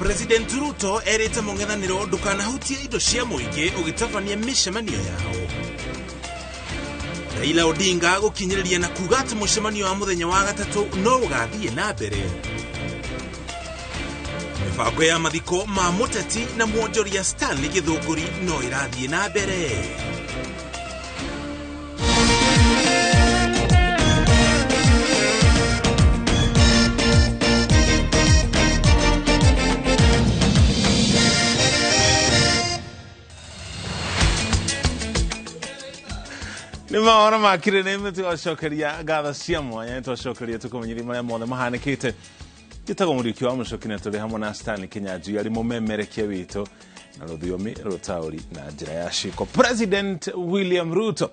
President Ruto erĩte mũng'ethanĩro ndũkanahutie indo cia mũingĩ ũgĩtabania mĩcemanio yao. Raila Odinga gũkinyĩrĩria na kuga atĩ mũcemanio wa mũthenya wa gatatũ no ũgathiĩ na mbere. Mĩbango ya mathiko ma mũteti na mwonjoria Stanley Gĩthũngũri no ĩrathiĩ na mbere. Nĩ mahoro makire nĩ tũgacokeria ngatho cia mwanya, nĩ twacokeria tũkũmenyithia marĩa mothe mahanĩkĩte. Njĩtagwo Mũriũki wa Mũcoki na tũrĩ hamwe na Stanley Kinyanjui arĩ mũmemerekia witũ na rũthiomi rũtaũri na njĩra ya ciĩko. President William Ruto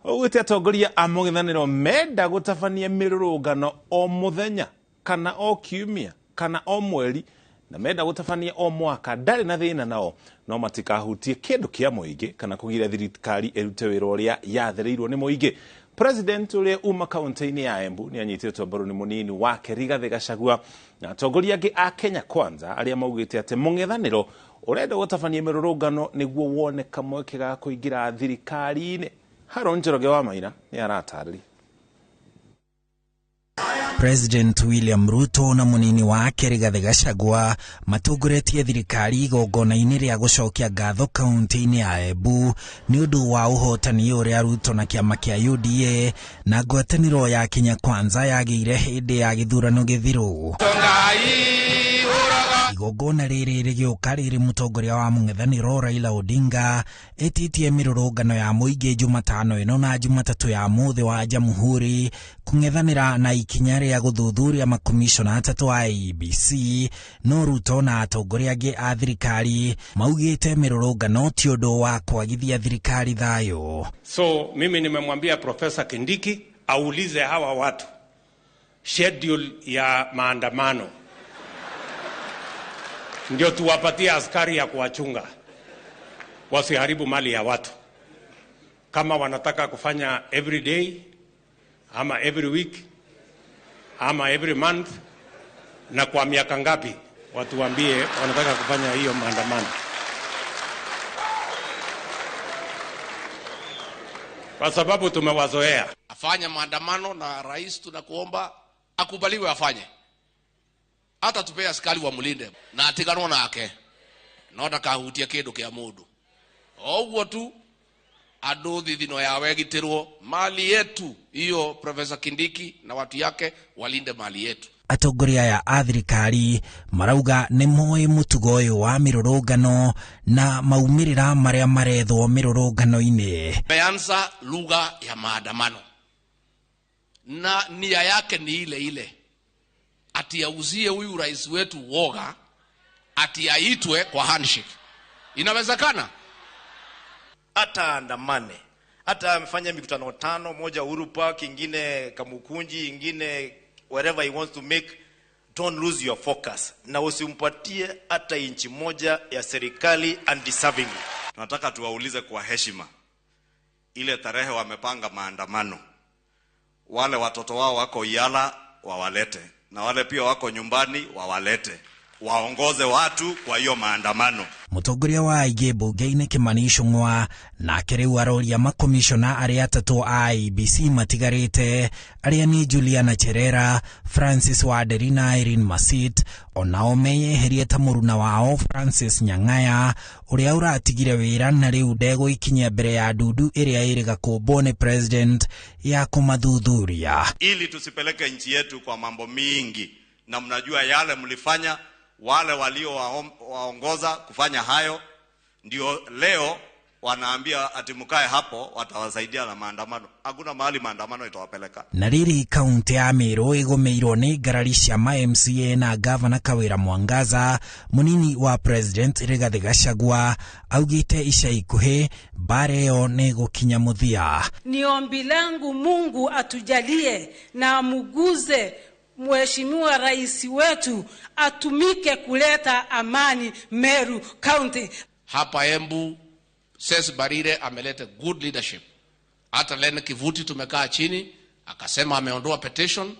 augĩte atongoria a mũng'ethanĩro menda gũtabania mĩrũrũngano o mũthenya kana o kiumia kana o mweri, na menda gũtabania o mwaka, ndarĩ na thĩna nao, no matikahutie kĩndũ kĩa mũingĩ kana kũgiria thirikari ĩrute wĩra ũrĩa yathĩrĩirwo nĩ mũingĩ. President ũrĩa uma kaunti-inĩ ya Embu nĩ anyitĩtwo mbaru nĩ mũnini wake Rigathĩ Gachagua na atongoria angĩ a Kenya Kwanza arĩa maugĩte atĩ mũng'ethanĩro ũrenda gũtabania mĩrũrũngano nĩguo wone kamweke ga kũingĩra thirikari-inĩ. Haron Njoroge wa Maina nĩ aratarĩria. President William Ruto na munini wake Rigathĩ Gachagua matongoretie thirikari igongona-inĩ rĩa gũcokia ngatho kaunti-inĩ ya Embu nĩ ũndũ wa ũhotani ũrĩa Ruto na kĩama kĩa UDA na ngwatanĩro ya Kenya Kwanza yagĩire hĩndĩ ya gĩthurano gĩthiru. Igongona rĩrĩ rĩgĩũka rĩrĩ mũtongoria wa mũng'ethanĩro Raila Odinga ĩtĩtie mĩrũrũngano ya mũingĩ Jumatano ĩno na Jumatatũ ya mũthĩ wa Jamhuri kũng'ethanĩra na ikinya rĩa gũthuthuria makomishona atatũ a IEBC. No Ruto na atongoria angĩ a thirikari maugĩte mĩrũrũngano ti ũndũ wa kwagithia thirikari thayũ. So mimi nimemwambia Profesa Kindiki aulize hawa watu schedule ya maandamano ndio tuwapatie askari ya kuwachunga wasiharibu mali ya watu. Kama wanataka kufanya every day ama every week ama every month, na kwa miaka ngapi, watuambie wanataka kufanya hiyo maandamano, kwa sababu tumewazoea. Afanye maandamano, na rais tunakuomba akubaliwe afanye, hata tupee askari wa mulinde na atiganwo nake no ndakahutie kindu kia mundu. Oguo tu andu thithino yawe gitirwo mali yetu hiyo. Profesa Kindiki na watu yake walinde mali yetu. Atongoria aya a thirikari marauga nĩ moĩ mũtugo ũyũ wa mĩrũrũngano na maumĩrĩra marĩa marethwo mĩrũrũngano-inĩ. Ameanza lugha ya maandamano na nia yake ni ile ile, ati auzie huyu rais wetu woga, ati aitwe kwa handshake. Inawezekana? Hata andamane, hata amefanya mikutano 5, moja Uhuru Park, ingine Kamukunji, ingine wherever he wants to make. Don't lose your focus, na usimpatie hata inchi moja ya serikali undeservingly. Tunataka tuwaulize kwa heshima, ile tarehe wamepanga maandamano, wale watoto wao wako Yala wawalete, na wale pia wako nyumbani wawalete, waongoze watu kwa hiyo maandamano. Mũtongoria wa aingĩ mbunge-inĩ Kimani Ichung'wa nake rĩu aroria makomishona arĩa atatũ a IEBC matigarĩte arĩa nĩ Juliana Cherera, Francis Wanderi na Irene Masit, onao meyeherie ta mũruna wao Francis Nyang'aya ũrĩa ũratigire wĩra na rĩu ndegũikinyia mbere ya ndundu ĩrĩa ĩrĩga kũmbwo nĩ president ya kũmathuthuria. Ili tusipeleke nchi yetu kwa mambo mingi, na mnajua yale mlifanya, wale walio waongoza kufanya hayo ndio leo wanaambia ati mkae hapo watawasaidia na maandamano. Hakuna mahali maandamano itawapeleka. Na rĩrĩ kaunti ya Meru ĩgũmĩirwo nĩ ngarari cia ma MCA na gavana Kawĩra Mwangaza, mũnini wa president Rigathĩ Gachagua augĩte ica ikuhĩ mbara ĩyo nĩ ĩgũkinya mũthia. Ni ombi langu Mungu atujalie na amuguze Mheshimiwa Rais wetu atumike kuleta amani Meru County. Hapa Embu Ses Barire ameleta good leadership. Hata Len Kivuti tumekaa chini akasema ameondoa petition.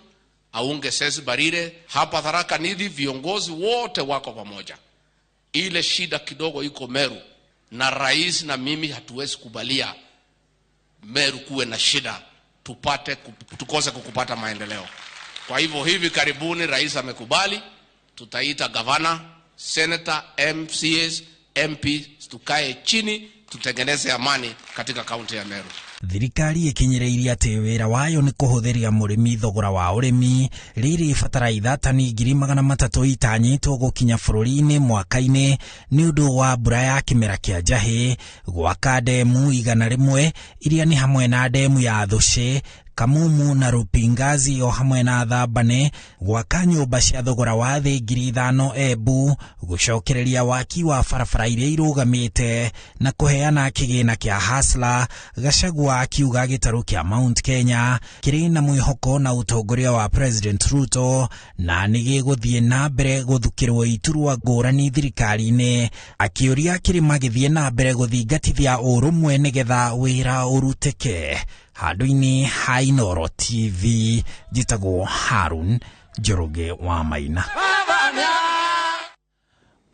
aunge Sesi Barire. Hapa Tharaka Nithi viongozi wote wako pamoja. Ile shida kidogo iko Meru, na rais na mimi hatuwezi kubalia Meru kuwe na shida, tukose kukupata maendeleo. Kwa hivyo hivi karibuni rais amekubali, tutaita gavana, senator, MCAs, MP, tukae chini tutengeneze amani katika kaunti ya Meru. Thirikari ikinyireirie ati wira wayo ni kuhuthiria murimi thogora wa urimi riri bataraitha tani 300,000 itanyitwo gukinya bururi-ini mwaka-ini ni undu wa mbura ya kimera kia njahi, gwaka ndemu 100 iria ni hamwe na ndemu ya Thũci, Kamumu na Rupingazi o hamwe na Thambane, gwaka nyũmba cia thogora wa thĩ 5,000 Embu, gũcokereria waki wa barabara iria irũgamĩte na kũheana kĩgĩna kĩa Hustler. Gachagua akiuga gĩtarũ kĩa Mount Kenya kĩrĩ na mwĩhoko na ũtongoria wa President Ruto na nĩ gĩgũthiĩ na mbere gũthukĩrwo iturwa ngũrani thirikari-inĩ, akĩũria kĩrĩma gĩthiĩ na mbere gũthingatithia ũrũmwe nĩgetha wĩra ũrutĩke. Handũ-inĩ ha Inooro TV, njĩtagwo Harun Njoroge wa Maina.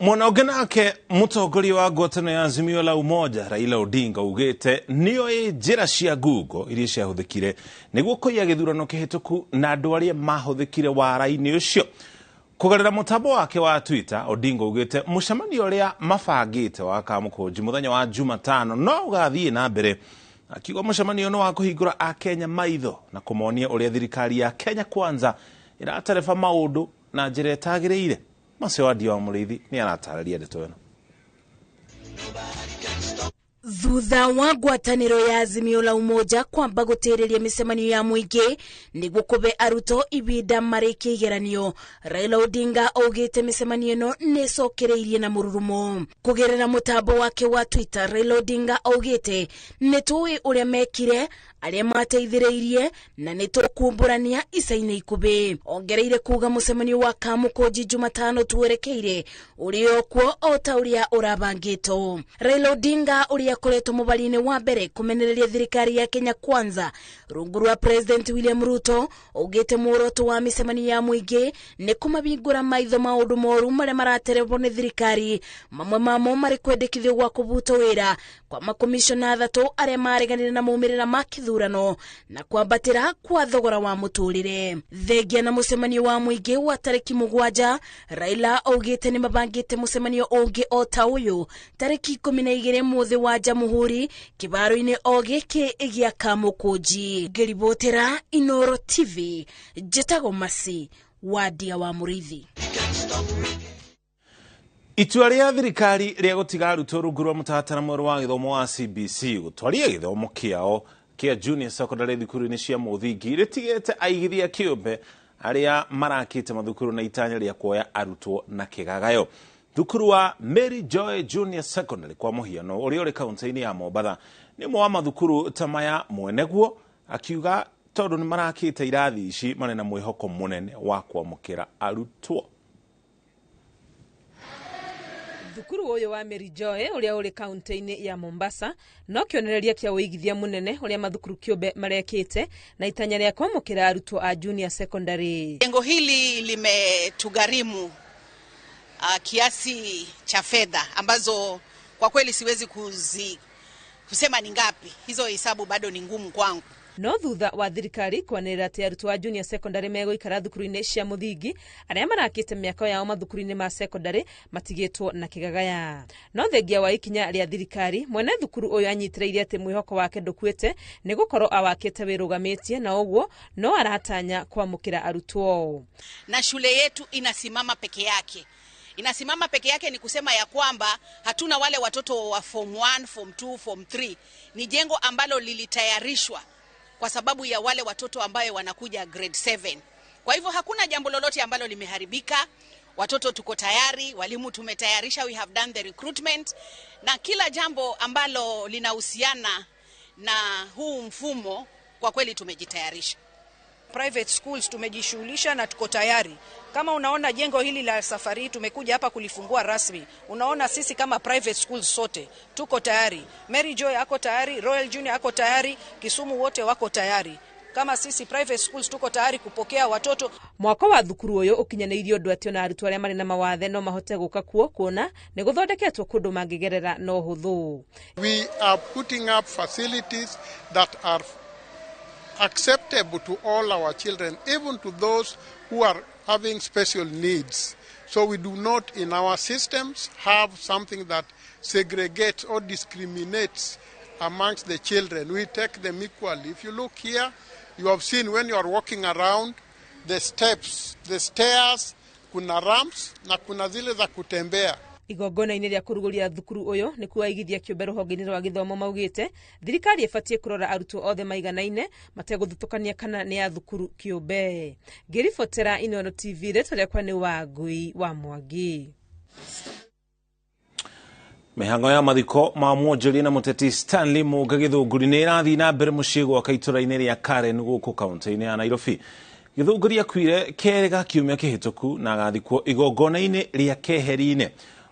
Mwena ũngĩ nake mũtongoria wa ngwatanĩro ya Azimio la Umoja Raila Odinga ugĩte nĩoĩ njĩra cia Google iria ciahũthĩkire nĩguo kũiya gĩthurano kĩhĩtũku na andũ arĩa mahũthĩkire wara-inĩ ũcio. Kũgerera mũtambo wake wa Twitter, Odinga ugĩte mũcemanio ũrĩa mabangĩte wa Kamũkũnji mũthenya wa Jumatano no ũgathiĩ na mbere, akiuga mũcemanio nĩ wa kũhingũra Akenya maitho na kũmonia ũrĩa thirikari ya Kenya Kwanza ĩratereba maũndũ na njĩra ĩtagĩrĩire. Macio Wadia wa Mũrĩithi nĩ aratarĩria ndeto ĩno. Thutha wa ngwatanĩro ya Azimio la Umoja kwamba gũtĩrĩria mĩcemanio ya mũingĩ nĩguo kũbe arutwo ibinda marĩkie igeranio, Raila Odinga augĩte mĩcemanio ĩno nĩ ĩcokereirie na mũrurumo. Kũgerera mũtambo wake wa Twitter, Raila Odinga augĩte nĩ tũĩ ũrĩa mekire, arĩa mateithĩrĩirie na nĩ tũkumbũrania ica-inĩ ikũbĩ. Ongereire kuga mũcemanio wa Kamũkũnji Jumatano tuwerekeire ũrĩ okuo o ta ũrĩa ũrabangĩtwo. Raila Odinga ũrĩa akoretwo mũbari-inĩ wa mbere kũmenereria thirikari ya Kenya Kwanza rungu rwa President William Ruto augĩte muoroto wa mĩcemanio ya mũingĩ nĩ kũmabingũra maitho maũndũ moru marĩa maraterebwo nĩ thirikari, mamwe mamo marĩ kwendekithio gwa kũbutwo wĩra kwa makomishona 3 arĩa mareganire na maumĩrĩra ma kĩthurano na kwambatĩra kwa thogora wa mũtũrĩre. Thengia na mũcemanio wa mũingĩ wa tarĩki 7, Raila augĩte nĩ mabangĩte mũcemanio ũngĩ o ta ũyũ tarĩki 12 mũthĩ wa Jamhuri kĩbaro-inĩ o gĩkĩ gĩa Kamũkũnji. Ngĩribotera Inooro TV, njĩtagwo Masi Wadia wa Mũrĩithi. Itua rĩa thirikari rĩa gũtiga arutwo rungu rwa mũtaratara mwerũ wa gĩthomo wa CBC gũtwaria gĩthomo kĩao kĩa junior secondary thukuru-inĩ cia mũthingi rĩtigĩte aigithia kĩũmbe arĩa marakĩte mathukuru na itanya rĩa kuoya arutwo na kĩgagayo. Thukuru wa Mary Joy Junior Secondary kwa mũhiano ũrĩa ũrĩ kaunti-inĩ ya Mombatha nĩ ũmwe wa mathukuru ta maya mweneguo akiuga tondũ nĩ marakĩte irathi ici marĩ na mwĩhoko mũnene wa kwamũkĩra arutwo. Thukuru ũyũ wa Mary Joy ũrĩa ũrĩ kaunti-inĩ ya Mombasa no kĩonereria kĩa ũigithia mũnene ũrĩa mathukuru kĩũmbe marekĩte na itanya rĩa kwamũkĩra arutwo a junior secondary. Jengo hili limetugharimu kiasi cha fedha ambazo kwa kweli siwezi kusema ni ngapi. Hizo hesabu bado ni ngumu kwangu. No thutha wa thirikari kwanĩrĩra atĩ arutwo a junior secondary megũikara thukuru-inĩ cia mũthingi, arĩa marakĩte mĩaka yao mathukuru-inĩ ma secondary matigĩtwo na kĩgagaya. No thengia wa ikinya rĩa thirikari, mwene thukuru ũyũ anyitĩrĩire atĩ mwĩhoko wake ndũkuĩte nĩ gũkorwo awakĩte wĩrũgamĩtie na ũguo no aratanya kwamũkĩra arutwo. Na shule yetu inasimama peke yake. Inasimama peke yake ni kusema ya kwamba hatuna wale watoto wa form 1, form 2, form 3. Ni jengo ambalo lilitayarishwa kwa sababu ya wale watoto ambayo wanakuja grade 7. Kwa hivyo hakuna jambo lolote ambalo limeharibika. Watoto tuko tayari, walimu tumetayarisha, we have done the recruitment. Na kila jambo ambalo linahusiana na huu mfumo kwa kweli tumejitayarisha. Private schools tumejishughulisha na tuko tayari. Kama unaona jengo hili la safari tumekuja hapa kulifungua rasmi. Unaona sisi kama private schools sote tuko tayari. Mary Joy ako tayari, Royal Junior ako tayari, Kisumu wote wako tayari. Kama sisi private schools tuko tayari kupokea watoto. Mwako wa thukuru uyu ukinyanĩirie ũndũ atĩ ona arutwo arĩa marĩ na mawathe no mahote gũka kuo kuona nĩ gũthondeketwo kũndũ mangĩgerera no hũthũ. We are putting up facilities that are acceptable to all our children, even to those who are having special needs. So we do not in our systems have something that segregates or discriminates amongst the children. We take them equally. If you look here, you have seen when you are walking around the steps, the stairs, kuna ramps na kuna zile za kutembea. Igongona-inĩ rĩa kũrugũria thukuru ũyũ nĩkuo aigithia kĩũmbe rũhonge-inĩ rwa gĩthomo maugĩte thirikari ĩbatiĩ kũrora arutwo othe maiganaine mategũthutũkania kana nĩ a thukuru kĩũmbe. Ngĩribotera Inooro TV, rĩtwa rĩakwa nĩ Wangui wa Mwangi. Mĩhang'o ya mathiko ma mwonjoria na mũteti Stanley Mũnga Gĩthũngũri nĩ ĩrathiĩ na mbere mũciĩ gwake itũra-inĩ rĩa Karen gũkũ kaũntĩ-inĩ ya Nairobi. Gĩthũngũri akuire kerĩ ga kiumia kĩhĩtũku na agathikwo igongona-inĩ rĩa keheri-inĩ.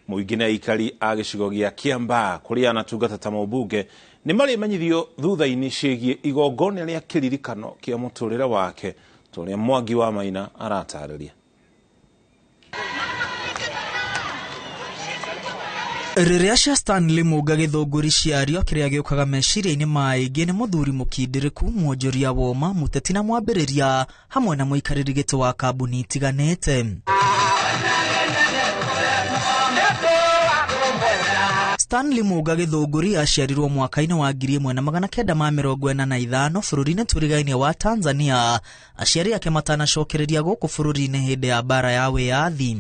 Mũingĩ na aikari a gĩcigo gĩa Kiambaa kũrĩa anatungata ta mũmbunge nĩ marĩmenyithio thutha-inĩ ciĩgiĩ igongona rĩa kĩririkano kĩa mũtũrĩre wake ta ũrĩa Mwangi wa Maina aratarĩria. Rĩrĩa cia Stanley Mũnga Gĩthũngũri ciario kĩrĩa gĩũkaga meciria-inĩ ma aingĩ nĩ mũthuri mũkindĩrĩku, mwonjoria woma, mũteti na mwambĩrĩria hamwe na mũikarĩri gĩtĩ wa kambuni itiganĩte. Stanley Mũnga Gĩthũngũri aciarirwo mwaka-inĩ wa 1945 bũrũri-inĩ tũrigainie wa Tanzania, aciari ake matanacokereria gũkũ bũrũri-inĩ hĩndĩ ya mbara ya wĩyathi.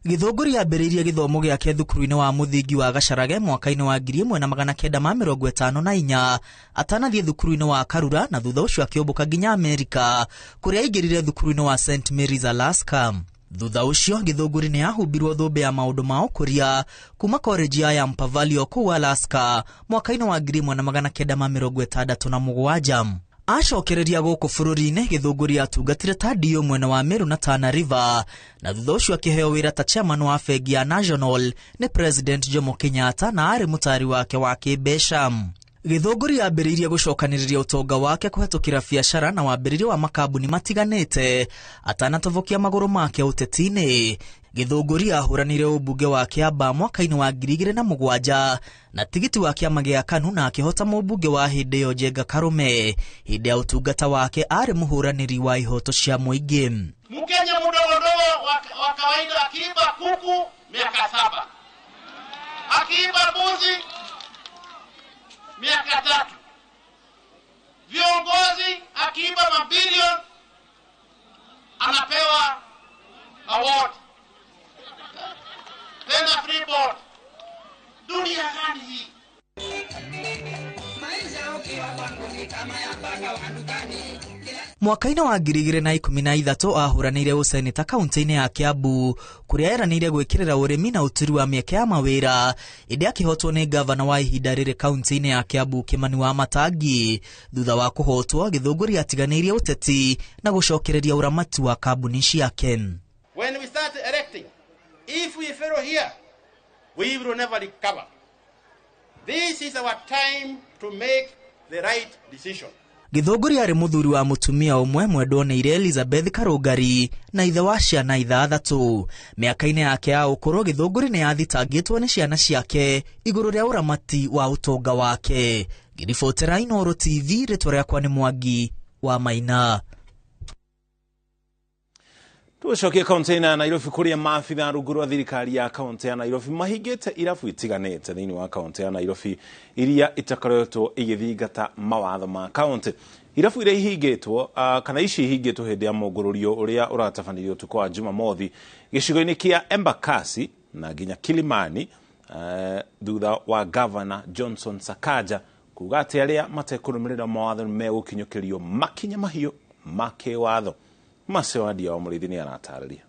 Gĩthũngũri ambĩrĩirie gĩthomo gĩake thukuru-inĩ wa mũthingi wa Gacharage mwaka-inĩ wa 1954 atanathiĩ thukuru-inĩ wa Karura na thutha ũcio akĩũmbũka nginya Amerika kũrĩa aingĩrire thukuru-inĩ wa St Mary's Alaska. Thutha ũcio Gĩthũngũri nĩ ahumbirwo thũmbĩ ya maũndũ ma ũkũria kuma college ya Yampa Valley kũu Alaska mwaka-inĩ wa 1967. Acokereria gũkũ bũrũri-inĩ Gĩthũngũri atungatire ta DO mwena wa Meru na Tana River na thutha ũcio akĩheo wĩra ta chairman wa bengi ya National nĩ President Jomo Kenyatta na arĩ mũtari wake wa kĩmbeca. Gĩthũngũri ambĩrĩirie gũcokanĩrĩria ũtonga wake kũhetũkĩra biacara na wambĩrĩria wa makambuni matiganĩte atanatobokia magũrũ make ũteti-inĩ. Gĩthũngũri ahũranire ũmbunge wa Kiambaa mwaka-inĩ wa 2007 na tigiti wa kĩama gĩa KANU na akĩhota mũmbunge wa hĩndĩ ĩyo Njenga Karume. Hĩndĩ ya ũtungata wake arĩ mũhũranĩri wa ihoto cia mũingĩ. Mkenya mdogo wa kawaida akiiba kuku miaka 7, akiiba mbuzi miaka 3, viongozi akiiba mabilioni anapewa award tena free board. Dunia gani hii? Mwaka-inĩ wa 2013 ahũranĩire ũseneta kaũntĩ-inĩ ya Kiambu kũrĩa eranĩire gwĩkĩrĩra ũrĩmi na ũturi wa mĩeke ya mawĩra ĩndĩ akĩhotwo nĩ ngavana wa ihinda rĩrĩ kaũntĩ-inĩ ya Kiambu Kimani wa Matangi. Thutha wa kũhotwo Gĩthũngũri atiganĩirie ũteti na gũcokereria ũramati wa kambuni ciake. When we start erecting, if we fail here, we will never recover. This is our time to make the right decision. Gĩthũngũri arĩ mũthuri wa mũtumia ũmwe mwendwo nĩ Elizabeth Karũngari na ithe wa ciana 6. Mĩaka-inĩ yake ya ũkũrũ Gĩthũngũri nĩ athitangĩtwo nĩ ciana ciake igũrũ rĩa ũramati wa ũtonga wake. Ngĩribotera Inooro TV, rĩtwa rĩakwa nĩ Mwangi wa Maina. Tucokie kaunti ya Nairobi kuria maabitha rungu rwa thirikari ya kaunti ya Nairobi mahingĩte irabu itiganĩte thĩinĩ wa kaunti ya Nairobi iria itakoretwo igĩthingata mawatho ma kaunti. Irabu iria ihingĩtwo kana ici ihingĩtwo hĩndĩ ya mũngũrũrio ũrĩa ũratabanirio ũtukũ wa Jumamothi gĩcigo-inĩ kĩa Embakasi na nginya Kilimani thutha wa Governor Johnson Sakaja kuga atĩ arĩa matekũrũmĩrĩra mawatho nĩmegũkinyũkĩrio makinya mahiũ ma kĩwatho. Masewadia wa Mũrĩithi nĩ aratarĩria.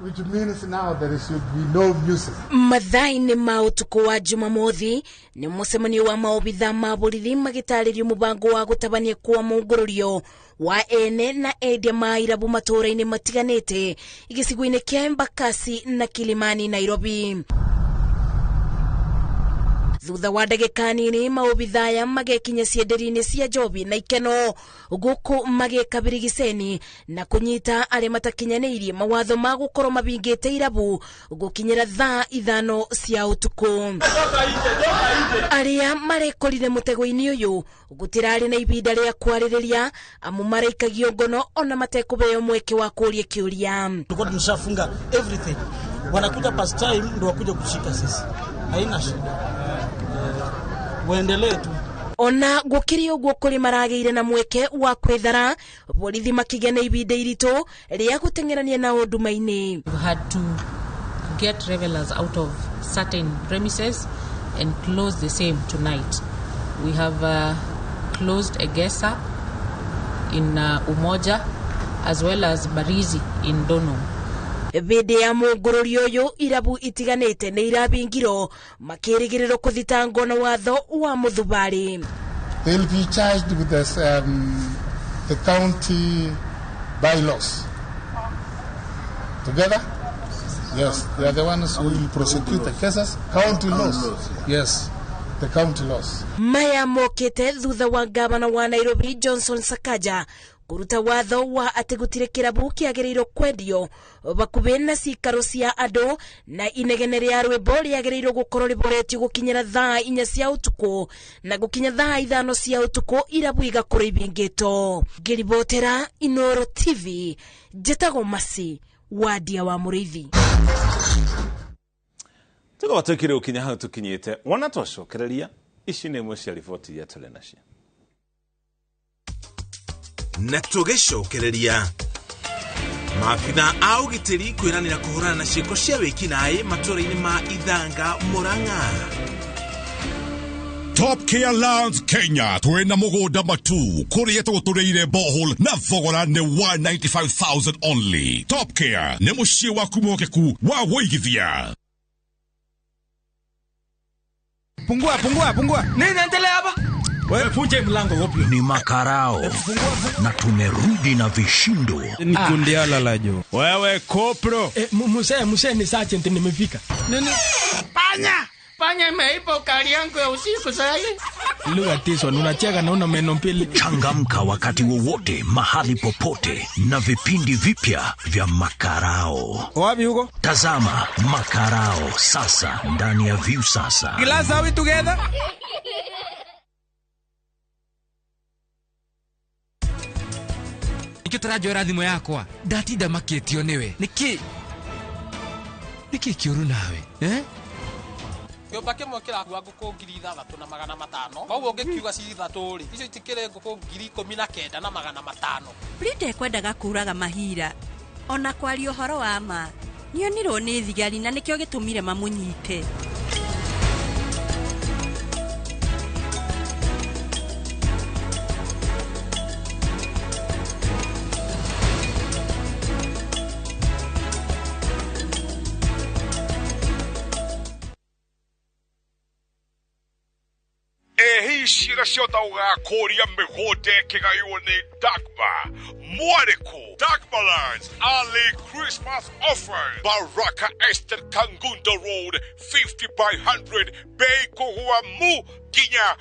Which means now there should be no music. Mathaa-inĩ ma ũtukũ wa Jumamothi nĩ mũcemanio wa maobitha ma borithi magĩtarĩrio mũbango wa gũtabania kwa mũngũrũrio wa ene na endia ma irabu matũũra-inĩ matiganĩte gĩcigo-inĩ kĩa Embakasi na Kilimani Nairobi. Thutha wa ndagĩka nini maobithaya magekinya cienderio-inĩ cia njobi na ikeno gũkũ magĩka birigiceni na kũnyita arĩa matakinyanĩirie mawatho ma gũkorwo mabingĩte irabu gũkinyĩra thaa 5 cia ũtukũ. Arĩa marekorire mũtego-inĩ ũyũ gũtirarĩ na ibinda rĩa kwarĩrĩria amu maraikagio ngono ona matekũheo mweke wa kũria kĩũria. Tulikuwa tumeshafunga everything, wanakuja past time ndio wakuja kushika sisi, haina shida, waendelee tu. Ona gukiri uguo kuri maragĩire na mweke wa kwĩthara borithi makĩgĩa na ibinda iritũ rĩa gũteng'erania nao nduma-inĩ. We had to get revelers out of certain premises and close the same tonight. We have closed Egesa in Umoja as well as Barizi in Donholm. Hĩndĩ ya mũngũrũri ũyũ irabu itiganĩte nĩ irabingirwo makĩrĩgĩrĩrwo kũthitangwo na watho wa mũthubarĩ. They'll be charged with this, the county bylaws. Together? Yes, they are the ones who will prosecute the cases. County laws. Yes. The county laws. Maya mokĩte thutha wa gavana wa Nairobi Johnson Sakaja kuruta watho wa atĩ gũtirĩ kĩrabu kĩagĩrĩirwo kwendio bakuhĩ na cikaro cia andũ na inegene rĩa rwĩmbo rĩagĩrĩirwo gũkorwo rĩboretio gũkinyĩra thaa 4 cia ũtukũ na gũkinya thaa 5 cia ũtukũ irabu igakorwo ibingĩtwo. Ngĩribotera Inoro TV, njĩtagwo Masi Wadia wa Mũrĩithi. Tugawa tukire ukinya hau tukinyite wona twacokereria ici nĩ imwe cia riboti iria tũrĩ nacio. Na tũgĩcokereria maabitha a ũgitĩri kwĩranĩra kũhũrana na ciĩko cia wĩkinaĩ matũũra-inĩ ma Ithanga, Murang'a. Top Care Lands Kenya twina mugunda matu kuria tuguturiire borehole na thogora ni 195,000 only. Top Care ni muciĩ waku mwokeku wa wũigithia. Pungua, pungua, pungua. Nini naendelea hapa? Wewe funje mlango wapi? Ni makarao. Na tumerudi na vishindo. Ni kundi ala la jo. Wewe kopro. Muse ni sergeant nimefika. Nini? Panya! Panya imeiba ukali yangu ya usiku sasa. Lugha tiso unacheka na una meno mbili. Changamka wakati wowote, mahali popote na vipindi vipya vya Makarao. Wapi huko? Tazama Makarao sasa ndani ya View Sasa. Glass are we together? Nikyo taranjoera thimũ yakwa ndatinda makĩtio nĩwe nĩkĩ kĩũru nawe eh? Kĩũmba kĩmwe kĩrakua ngũkũ 6,500 koguo ũngĩkiuga ci ithatũ rĩ icio itikĩrĩ ngũkũ 19,500. Frida ekwendaga kũraga mahira ona kwaria ũhoro wa ma nĩonirwo nĩ thigari na nĩkĩo gĩtũmire mamũnyite. Cira ciotha ũgakũria mĩgũnda ĩkĩgaywo nĩ Dagmar Mwarĩkũ. Dagmar Lands early Christmas offer. Baraka Estate Kangundo Road 50 by 100 bei kũgũa mu nginya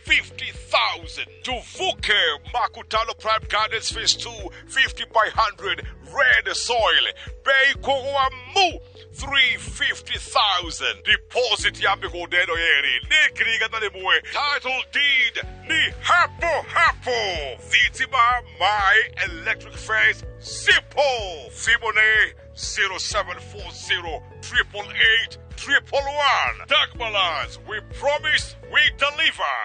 550,000. Tuvuke Makutano Prime Gardens Phase 2 50 by 100 red soil bei kũgũa mu 350,000. Deposit ya mĩgũnda ĩno yerĩ nĩ 100,000. Title deed ni hapo hapo. Thitima my electric fence simple. Thimũ 0740 888 111. Dagmar Lands, we promise we deliver.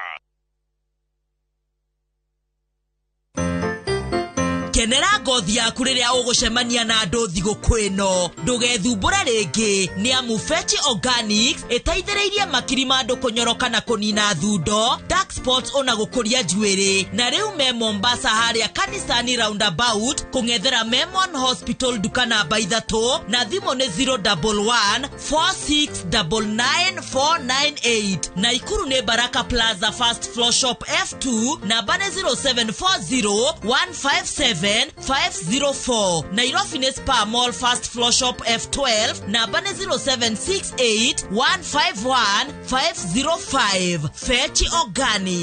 Kenera ngothi yaku rĩrĩa ũgũcemania na andũ thigũkũ ĩno ndũgethumbũre rĩngĩ nĩ amu Fetch Organics ĩteithĩrĩirie makiri ma andũ kũnyoroka na kũnina thundo, dark spots. spots ona gũkũria njuĩrĩ. Na rĩu me Mombasa harĩa kanisani roundabout kũng'ethera Memon Hospital nduka namba 3 na thimũ nĩ 011 4699 498. Naikuru nĩ Baraka Plaza first floor shop F2 namba nĩ 0740 157 504. Nairobi nĩ Spa Mall first floor shop F12 namba nĩ 0768 151 505. Fechi Organics.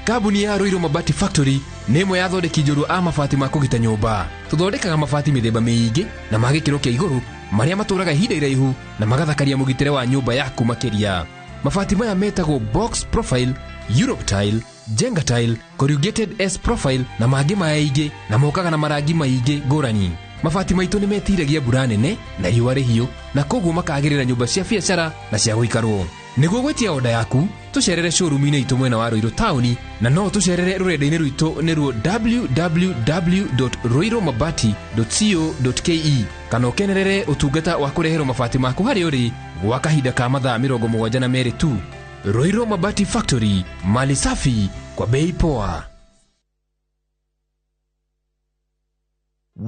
Kambuni ya Ruiru Mabati Factory nĩ ĩmwe ya athondeki njorua a mabati ma kũgita nyũmba. Tũthondekaga mabati mĩthemba mĩingĩ na ma gĩkĩro kĩa igũrũ marĩa matũraga ihinda iraihu na magathakaria mũgitĩre wa nyũmba yaku makĩria. Mabati maya metagwo box profile, Europe tile, Jenga tile, corrugated S profile na mangĩ maingĩ na mokaga na marangi maingĩ ngũrani. Mabati maitũ nĩ metiragia mbura nene na riũa rĩhiũ na koguo makagĩrĩra nyũmba cia biacara na cia gũikarwo. Nĩguo gwĩtia oda yaku tũcerere showroom-inĩ itũ mwena wa Ruiru taũni na no tũcerere rũrenda-inĩ rwitũ nĩruo www.ruirumabati.co.ke kana ũkenerere ũtungata wa kũreherwo mabati maku harĩa ũrĩ gwa kahinda ka mathaa 72 tu. Ruiru Mabati Factory, mali safi kwa bei poa.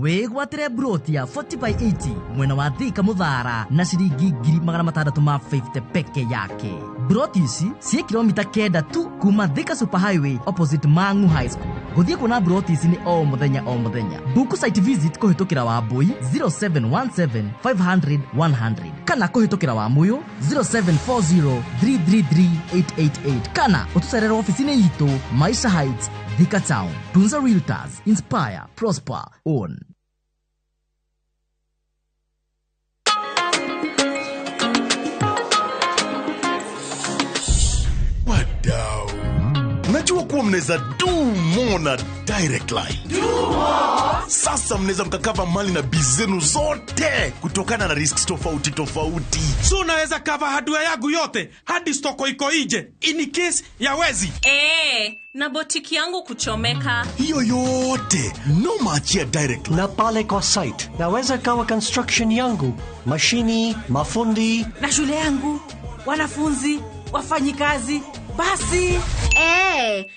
Wĩgwatĩre broti ya 40 by 80 mwena wa Thika Mũthara na ciringi 650 peke yake. Broti ici ciĩ kilomita 9 tu kuma Thika Super Highway opposite Mangu High School. Gũthiĩ kuona broti ici nĩ o mũthenya o mũthenya. Book site visit kũhĩtũkĩra Wambui 0717 500 100 kana kũhĩtũkĩra Wamuyu 0740 333 888 kana ũtũcerere ofici-inĩ itũ Maisha Heights, Thika Town. Tunza Realtors, inspire, prosper, own. Wadau, najua kuwa mnaweza do more na Direct Line. Do more. Sasa mnaweza mkakava mali na bizenu zote kutokana na risks tofauti tofauti. So naweza cover hardware yangu yote hadi stoko iko nje in case ya wezi. Na botiki yangu kuchomeka. Hiyo yote no maachia Direct Line. Na pale kwa site naweza kawa construction yangu, mashini, mafundi na shule yangu, wanafunzi, wafanyikazi. Basi.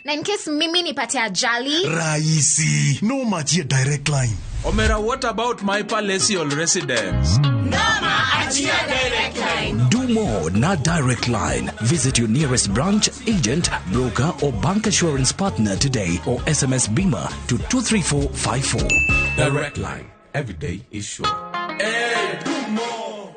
Na in case mimi nipate ajali. Raisi, no maachia Direct Line. Omera, what about my palatial residence? Noma achia Direct Line. Do more na Direct Line. Visit your nearest branch, agent, broker or bank assurance partner today or SMS BIMA to 23454. Direct Line. Every day is sure. Hey, do more.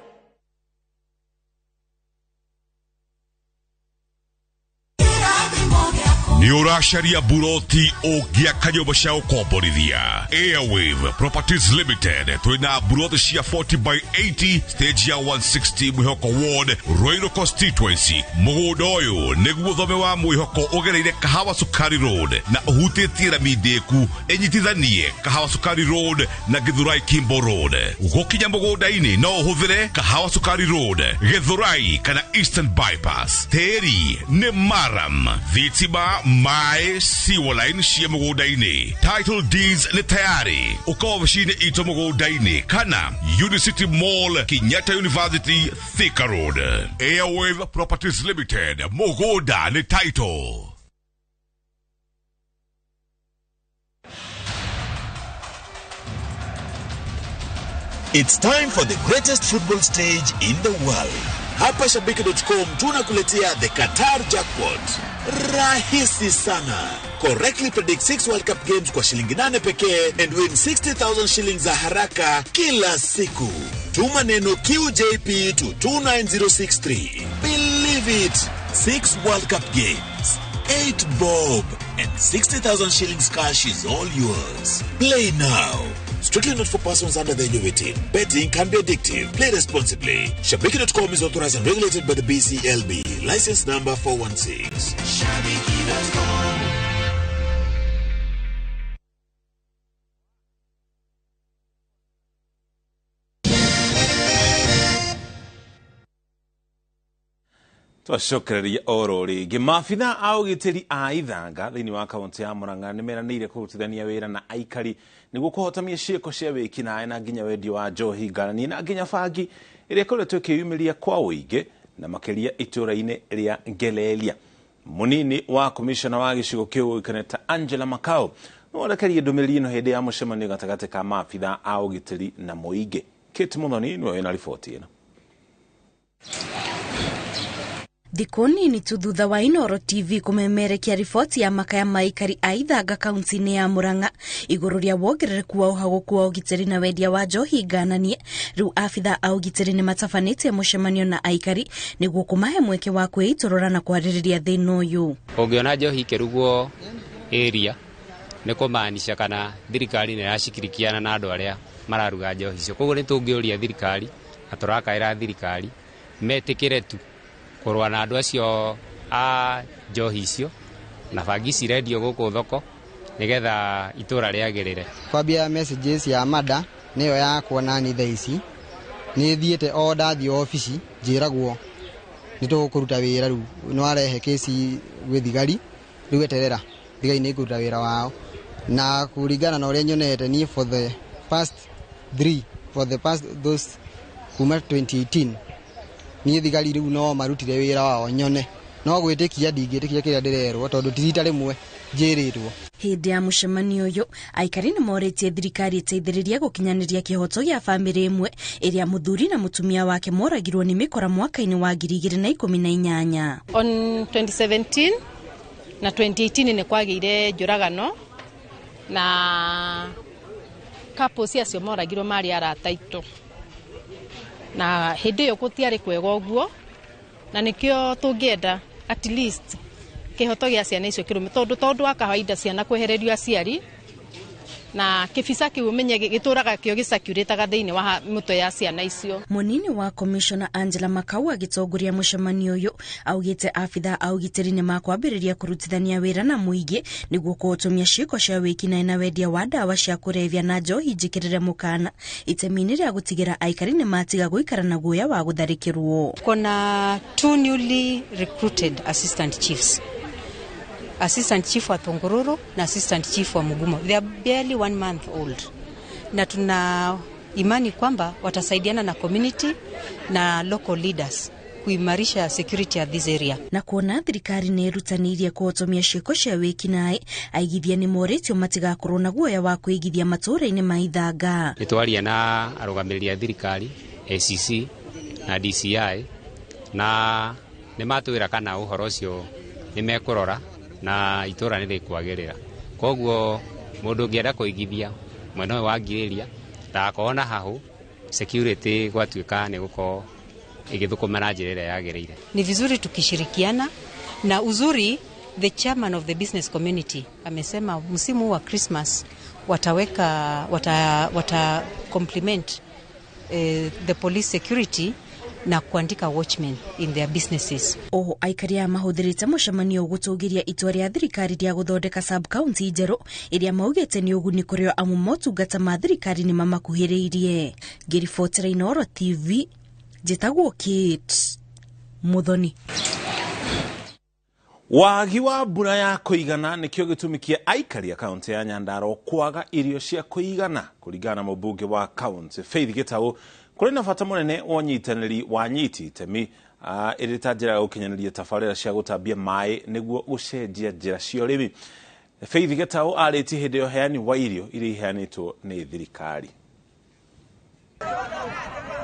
Nĩ ũracaria buroti ũngĩaka nyũmba cia gũkomborithia. Airwave Properties Limited twĩna buroti cia 40 by 80 stage ya 160 Mwĩhoko Ward, Ruiru Constituency. Mũgũnda ũyũ nĩguo thome wa Mwĩhoko ũgereire Kahawa Sukari Road na ũhutĩtie rami ndĩku ĩnyitithanie Kahawa Sukari Road na Githurai Kimbo Road. Gũkinya mũgũnda-inĩ no ũhũthĩre Kahawa Sukari Road, Githurai kana Eastern Bypass. Tĩri nĩ maram, thitima, maĩ, sewer line cia mũgũnda-inĩ. Title deeds nĩ tayari. Ũka obici-inĩ itũ mũgũnda-inĩ kana Unicity Mall, Kenyatta University, Thika Road. Airwave Properties Limited, mũgũnda nĩ title. It's time for the greatest football stage in the world. Hapa Shabiki.com tunakuletea the Qatar Jackpot. Rahisi sana. Correctly predict 6 World Cup games kwa shilingi 8 pekee and win 60,000 shillings za haraka kila siku. Tuma neno QJP to 29063. Believe it. 6 World Cup games, 8 bob and 60,000 shillings cash is all yours. Play now. Strictly not for persons under the age of 18. Betting can be addictive. Play responsibly. Shabiki.com is authorized and regulated by the BCLB. License number 416. Shabiki.com. Twacokereria oro rĩngĩ. Maabitha a ũgitĩri a Ithanga thĩinĩ wa kaunti ya Murang'a nĩ meranĩire kũrutithania wĩra na aikari nĩguo kũhotomia ciĩko cia wĩkinaĩ na nginya wendia wa njohi ngaranie na nginya bangi ĩrĩa ĩkoretwo ĩkĩyumĩria kwa ũingĩ na makĩria itũũra-inĩ rĩa Ngelelia. Mũnini wa komishona wa gĩcigo kĩu ũĩkaine ta Angela Makau nĩworekerie ndũmĩrĩri ĩno hĩndĩ ya mũcemanio gatagatĩ ka maabitha a ũgitĩri na mũingĩ. Kate Muthoni nĩwe wĩna riboti ĩno. Thikũ nini tu thutha wa Inooro TV kũmemerekia riboti ya makaya ma aikari a Ithanga kaunti-inĩ ya Murang'a igũrũ rĩa wongerereku wa ũhagũku wa ũgitĩri na wendia wa njohi ngananie, rĩu abitha a ũgitĩri nĩ matabanĩtie mũcemanio na aikari nĩguo kũmahe mweke wa kwĩitũrũra na kwarĩrĩria thĩna ũyũ. Ũngĩona njohi ikĩrugwo area nĩ kũmaanisha kana thirikari nĩ ĩracikirikiana na andũ arĩa mararuga njohi icio. Koguo nĩ tũngĩũria thirikari na tũrakaĩra thirikari metĩkĩre tu kũrũa na andũ acio a njohi icio na bangi cirendio gũkũ thoko nĩgetha itũra rĩagĩrĩre. Kwambia messages ya mada nĩyo yakwa nani thaa ici nĩ thiĩte o ndathiĩ obici njĩragwo nĩ tũkũruta wĩra rĩu nĩ warehe kesi gwĩ thigari rĩu eterera thigari nĩ ikũruta wĩra wao na kũringana na ũrĩa nyonete niĩ for the past 3 for the past those kuma 2018 niĩ thigari rĩu no marutire wĩra wao nyone no gwĩtĩkia ndingĩtĩkia kĩrĩa ndĩrerwo tondũ ti rita rĩmwe njĩrĩtwo. Hĩndĩ ya mũcemanio ũyũ aikari nĩ morĩtie thirikari ĩteithĩrĩrie gũkinyanĩria kĩhoto gĩa bamĩrĩ ĩmwe ĩrĩa mũthuri na mũtumia wake moragirwo nĩ mĩkora mwaka-inĩ wa 2018. On 2017 na 2018 nĩ kwagĩire njũragano na couples acio moragirwo marĩ arata aitũ na hĩndĩ ĩyo gũtiarĩ kwega ũguo na nĩkĩo tũngĩenda at least kĩhoto gĩa ciana icio kĩrũme tondũ wa kawaida ciana kwehererio aciari na kĩbica kĩu ũmenye gĩtũraga kĩo gĩcakũrĩtaga thĩinĩ wa mũtwe ya ciana icio. Mũnini wa komishona Angela Makau agĩtongoria mũcemanio ũyũ augĩte abitha a ũgitĩri nĩ makwambĩrĩria kũrutithania wĩra na mũingĩ nĩguo kũhotomia ciĩko cia wĩkinaĩ na wendia wa ndawa cia kũrebia na njohi njĩkĩrĩre mũkana itemi-inĩ rĩa gũtigĩra aikari nĩ matiga gũikara na guoya wa gũtharĩkĩrwo. Kuna 2 newly recruited assistant chiefs. Assistant Chief wa Thongororo na Assistant Chief wa Mugumo. They are barely 1 month old. Na tuna imani kwamba watasaidiana na community na local leaders kuimarisha security at this area. Na kuona thirikari nĩ ĩrutanĩirie kũhotomia ciĩko cia wĩkinaĩ, aigithia nĩ morĩtio matigakorwo na guoya wa kwĩigithia matũũra-inĩ ma Ithanga. Nĩ twaria na arũgamĩrĩri a thirikari, ACC na DCI na nĩ matwĩra kana ũhoro ũcio nĩ mekũrora na itũra nĩ rĩkwagĩrĩra. Koguo mũndũ ũngĩenda kũigithia mwena ũyũ wa Ngirĩria ndagakorwo na hahũ, security gwatuĩka nĩ gũkorwo ĩgĩthũkũma na njĩra ĩrĩa yagĩrĩire. Ni vizuri tukishirikiana na uzuri the chairman of the business community amesema msimu wa Christmas wataweka wata complement the police security na kuandika watchmen in their businesses. Oho aikari aya mahũthĩrĩte mũcemanio gũtũgĩria itua rĩa thirikari rĩa gũthondeka sub county njerũ ĩrĩa maugĩte nĩ ũguni kũrĩ o amu motungata ma thirikari nĩ mamakuhĩrĩirie. Ngĩribotera Inooro TV njĩtagwo Kate Muthoni. Wagi wa mbura ya kũigana nĩkĩo gĩtũmi kĩa aikari a kaunti ya Nyandarua kwaga irio cia kũigana kũringana na mũmbunge wa kaunti Faith Gĩtaũ. Kũrĩ na bata mũnene wa ũnyitanĩri wa nyiti itemi ĩrĩ ta njĩra ya gũkinyanĩria tabarĩra cia gũtambia maĩ nĩguo gũcenjia njĩra cia ũrĩmi. Faith Gĩtaũ arĩtie hĩndĩ ya ũheani wa irio iria iheanĩtwo nĩ thirikari.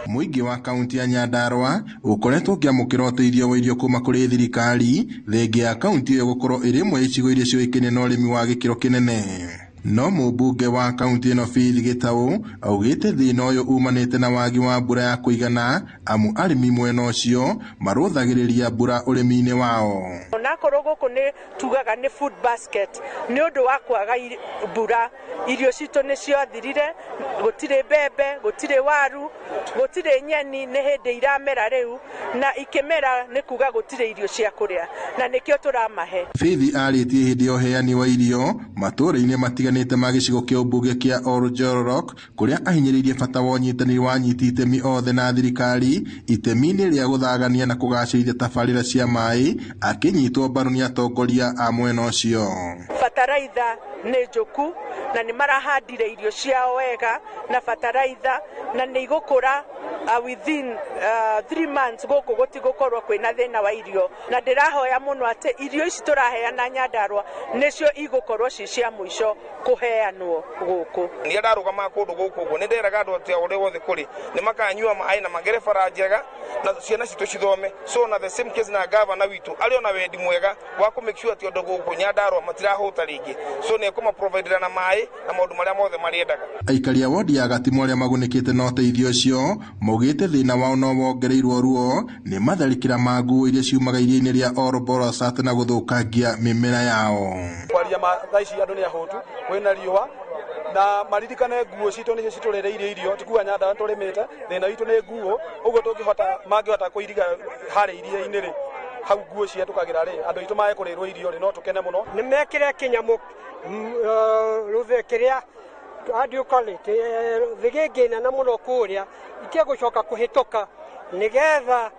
Mũingĩ wa kaunti ya Nyandarua ũkoretwo ũkĩamũkĩra ũteithio wa irio kuma kũrĩ thirikari thengia ya kaunti ĩyo gũkorwo ĩrĩ ĩmwe ya icigo iria ciũĩkaine na ũrĩmi wa gĩkĩro kĩnene. No mũmbunge wa kaunti ĩno Faith Gĩtaũ augĩte thĩna ũyũ umanĩte na wagi wa mbura ya kũigana amu arĩmi mwena ũcio marũthagĩrĩria mbura ũrĩmi-inĩ wao. Na Onakorwo gũkũ nĩ tugaga nĩ food basket, nĩ ũndũ wa kwaga mbura, irio citũ nĩ ciathirire, gũtirĩ mbembe, gũtirĩ waru, gũtirĩ nyeni, nĩ hĩndĩ iramera rĩu, na ikĩmera nĩ kuga gũtirĩ irio cia kũrĩa, na nĩkĩo tũramahe. Faith arĩtie hĩndĩ ya ũheani wa irio matũũra-inĩ matiganĩte ma gĩcigo kĩa ũmbunge kĩa Oljororok, kũrĩa ahinyĩrĩirie bata wa ũnyitanĩri wa anyiti itemi othe na thirikari itemi-inĩ rĩa gũthagania na kũgacĩrithia tabarĩra cia maĩ, akĩnyitwo mbaru nĩ atongoria a mwena ũcio. Bataraitha nĩ njũku na nĩ marahandire irio ciao wega na bataraitha, na nĩ igũkũra within 3 months. Gũkũ gũtigũkorwo kwĩna thĩna wa irio, na ndĩrahoya mũno atĩ irio ici tũraheana Nyandarua nĩcio igũkorwo ci cia mũico kũheanwo gũkũ. Nĩ ndarũgama kũndũ gũkũ ũguo nĩ nderaga andũ atĩ ũrĩa wothe kũrĩ nĩ makanyua maĩ na magere bara njega na ciana citũ cithome. So na the same case na gavana witũ arĩ ona wendi mwega wa kũ make sure atĩ andũ gũkũ Nyandarua matirahũta rĩngĩ, so nĩ ekũmaprovidera na maĩ na maũndũ marĩa mothe marĩendaga. Aikari a wodi ya Gatimu arĩa magunĩkĩte na ũteithio ũcio maugĩte thĩna wao no wongereirwo ruo nĩ matharĩkĩra ma nguo iria ciumaga iria-inĩ rĩa Ol Bolossat na gũthũkangia mĩmera yao. Kwaria ma thaa ici andũ nĩ ahũtu, kwĩna riũa, na maririkane nguo citũ nĩcio citũrĩrĩirie irio, ti kuga Nyandarua tũrĩmĩte, thĩna witũ nĩ nguo, ũguo tũngĩhota mangĩhota kũiriga harĩa iria-inĩ rĩ, hau nguo cihetũkagĩra rĩ, andũ aitũ mae kũrĩrwo irio rĩ, no tũkene mũno. Nĩ mekĩre kĩnyamũ rũthĩ kĩrĩa, how do you call it, thĩgĩngĩ nene mũno kũrĩa itige gũcoka kũhĩtũka, nĩgetha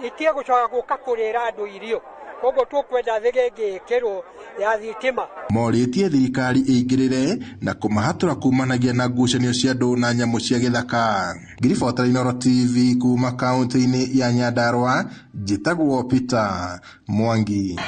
itige gũcoka gũka kũrĩra andũ irio. Koguo tũkwenda thĩgĩngĩ ĩkĩrwo ya thitima. Morĩtie thirikari ĩingĩrĩre na kũmahatũra kumanagia na ngucanio cia andũ na nyamũ cia gĩthaka. Ngiribota Inooro TV kuma kaunti-inĩ ya Nyandarua, njĩtagwo Peter Mwangi.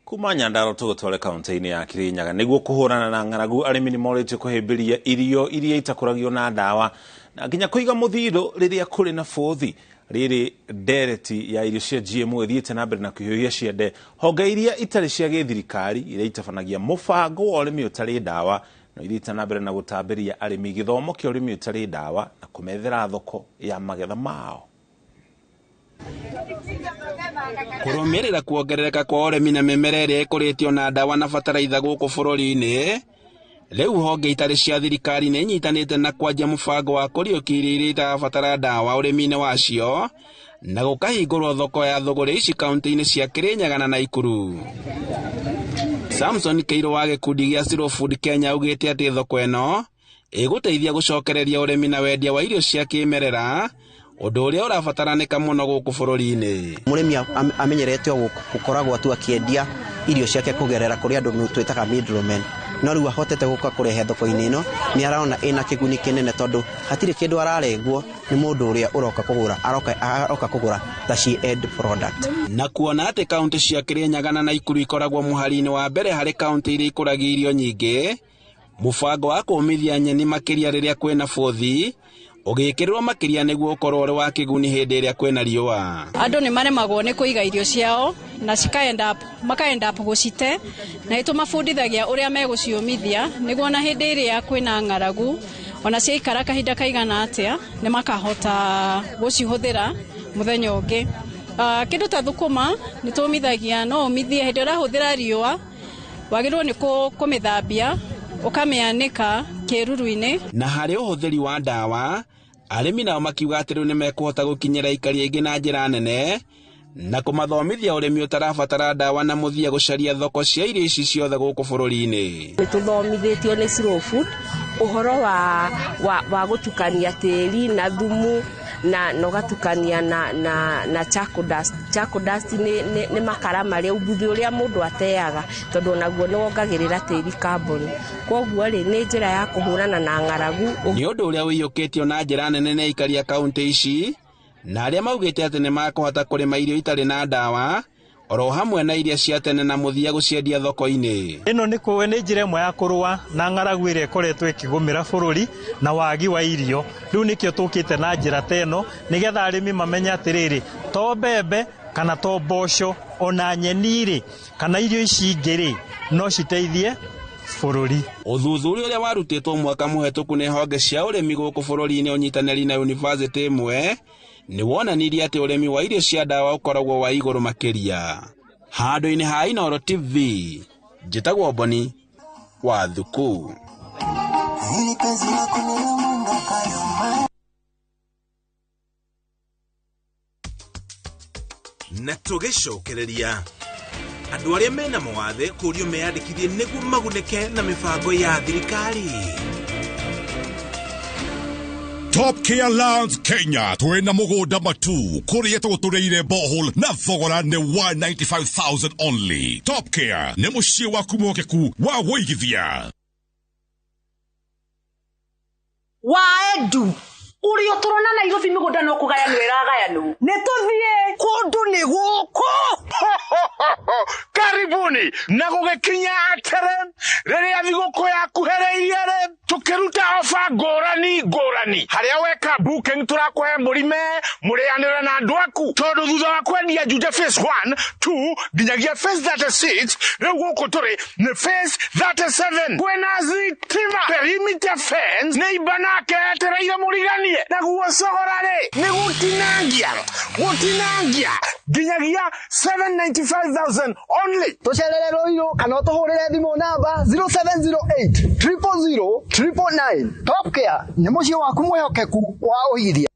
Kuma Nyandarua tũgũtware kaunti-inĩ ya Kirinyaga. Nĩguo kũhũrana na ng'aragu, arĩmi nĩ morĩtio kũhĩmbĩria irio iria itakũragio na ndawa na nginya kũiga mũthithũ rĩrĩa kũrĩ na bũthi. Rĩrĩ ndereti ya irio cia GMO ĩthiĩte na mbere na kũhiũhia ciende, honge iria itarĩ cia gĩthirikari iria itabanagia mũbango wa ũrĩmi ũtarĩ ndawa no ithiĩte na mbere na gũtambĩria arĩmi gĩthomo kĩa ũrĩmi ũtarĩ ndawa na kũmethera thoko ya magetha mao. Kũrũmĩrĩra kuongerereka kwa ũrĩmi na mĩmera ĩrĩa ĩkũrĩtio na ndawa na bataraitha gũkũ bũrũri-inĩ, rĩu honge itarĩ cia thirikari nĩ inyitanĩte na kwanjia mũbango wa kũriũkia irio iria itarabatara ndawa ũrĩmi-inĩ wacio, na gũkahingũrwo thoko ya thũgũrĩ ici kaunti-inĩ cia Kirinyaga na Naikuru. Samson Kĩirũ wa gĩkundi gĩa Slow Food Kenya augĩte atĩ thoko ĩno ĩgũteithia gũcokereria ũrĩmi na wendia wa irio cia kĩmerera, ũndũ ũrĩa ũrabataranĩka mũno gũkũ bũrũri-inĩ. Mũrĩmi amenyerete o gũkoragwo tu akĩendia irio ciake kũgerera kũrĩ andũ twĩtaga middlemen, no rĩu ahotete gũka kũrehe thoko-inĩ ĩno, nĩ arona ĩna kĩguni kĩnene, tondũ hatirĩ kĩndũ ararengwo nĩ mũndũ ũrĩa ũroka kũgũra, aroka kũgũra ta ci end product. Na kuona atĩ kaunti cia Kirinyaga na Naikuru ikoragwo mũhari-inĩ wa mbere harĩ kaunti iria ikũragia irio nyingĩ, mũbango wa kũũmithia nyeni makĩria rĩrĩa kwĩna bũthi ũgĩkĩrĩrwo makĩria nĩguo ũkorwo ũrĩ wa kĩguni hĩndĩ ĩrĩa kwĩna riũa. Andũ nĩ maremagwo nĩ kũiga irio ciao na cikaenda makaenda gũcite, na nĩtũmabundithagia ũrĩa megũciũmithia nĩguo na hĩndĩ ĩrĩa kwĩna ng'aragu ona ciaikara kahinda kaigana atĩa nĩ makahota gũcihũthĩra mũthenya ũngĩ. Kĩndũ ta thũkũma nĩ tũmithagia, no ũmithie hĩndĩ ĩrĩa ũrahũthĩra riũa, wagĩrĩirwo nĩ kũmĩthambia ũkamĩanĩka kĩruru-inĩ. Na harĩ ũhũthĩri wa ndawa, arĩmi nao makiuga atĩ rĩu nĩmekũhota gũkinyĩra aikari aingĩ na njĩra nene na kũmathomithia ũrĩmi ũtarabatara ndawa na mũthia gũcaria thoko cia irio ici ciothe gũkũ bũrũri-inĩ. Nĩ tũthomithĩtio nĩ Slow Food ũhoro wa gũtukania tĩri na thumu na ũgatukania na charcoal dust. Charcoal dust nĩ makara marĩa ũbuthu ũrĩa mũndũ ateaga, tondũ onaguo nĩ wongagĩrĩra tĩri carbon. Koguo rĩ, nĩ njĩra ya kũhũrana na ng'aragu. Nĩ ũndũ ũrĩa ũiyũkĩtio na njĩra nene nĩ aikari a kaunti ici na arĩa maugĩte atĩ nĩ makũhota kũrĩma irio itarĩ na ndawa oro hamwe na iria cia tene na mũthia gũciendia thoko-inĩ. Ĩno nĩ njĩra ĩmwe ya kũrũa na ng'aragu ĩrĩa ĩkoretwo ĩkĩgũmĩra bũrũri na wagi wa irio. Rĩu nĩkĩo tũkĩte na njĩra ta ĩno nĩgetha arĩmi mamenye atĩrĩrĩ, to mbembe kana to mboco ona nyeni rĩ kana irio ici ingĩ rĩ no citeithie bũrũri. Ũthuthuria ũrĩa warutĩtwo mwaka mũhetũku nĩ honge cia ũrĩmi gũkũ bũrũri-inĩ ũnyitanĩri na yunivasĩtĩ ĩmwe Nĩ wonanirie atĩ ũrĩmi wa irio cia ndawa ũkoragwo wa igũrũ makĩria. Handũ-inĩ ha Inooro TV, njĩtagwo Boni wa Thuku. Na tũgĩcokereria andũ arĩa mena mawathe kũrio meyandĩkithie nĩguo magunĩke na mĩbango ya thirikari. Top Care Lands Kenya twina mugunda matu kuria tugutureire borehole na thogora ni 195,000 only. Top Care ni muciĩ waku mwokeku wa wũigithia. Wa edu uri uturona Nairobi migunda no kugayanwo iragayanwo ni tuthie kundu ni guku. Karibuni na gugikinya atere riria thiguku yakuhereirie ri tukiruta ofa ngurani ngurani haria weka booking turakuhe murime murianire na andu aku tondu thutha wa kwendia Juja phase 1 2 nginyagia phase 36 riu guku turi ni phase 37 kwina thitima perimeter fence ni ibanake etereire muriganie naguo cogora ri ni gutinangia gutinangia nginyagia 795,000 only. Tucerere Ruiru kana utuhurire thimu namba 0708 000 999. Top Care ni muciĩ waku mwihokeku wa ũigithia.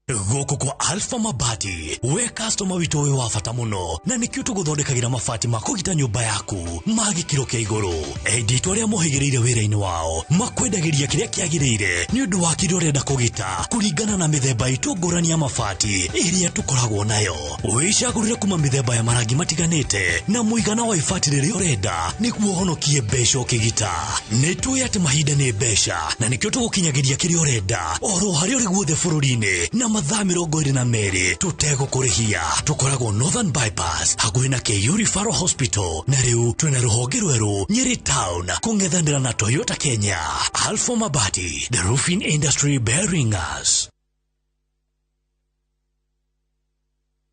Gũkũ kwa Alpha Mabati we customer witũ wĩ wa bata mũno na nĩkĩo tũgũthondekagĩra mabati ma kũgita nyũmba yaku ma gĩkĩro kĩa igũrũ. Endi arĩa mohĩgĩrĩire wĩra-inĩ wao makwendagĩria kĩrĩa kĩagĩrĩire nĩ ũndũ wa kĩrĩa ũrenda kũgita kũringana na mĩthemba itũ ngũrani ya mabati ĩrĩa tũkoragwo nayo. Wĩcagũrĩre kuma mĩthemba ya marangi matiganĩte na mũigana wa ibati rĩrĩa ũrenda nĩguo ũhonokie mbeca ũkĩgita. Nĩ tũĩ atĩ mahinda nĩ mbeca na nĩkĩo tũgũkinyagĩria kĩrĩa ũrenda oro harĩa ũrĩ guothe bũrũri-inĩ na mathaa 22 tũtegũkũrĩhia. Tũkoragwo Northern Bypass hakuhĩ na KU Referral Hospital na rĩu twĩna rũhonge rwerũ Nyeri Town kũng'ethanĩra na Toyota Kenya. Alpha Mabati, the roofing industry bearing us.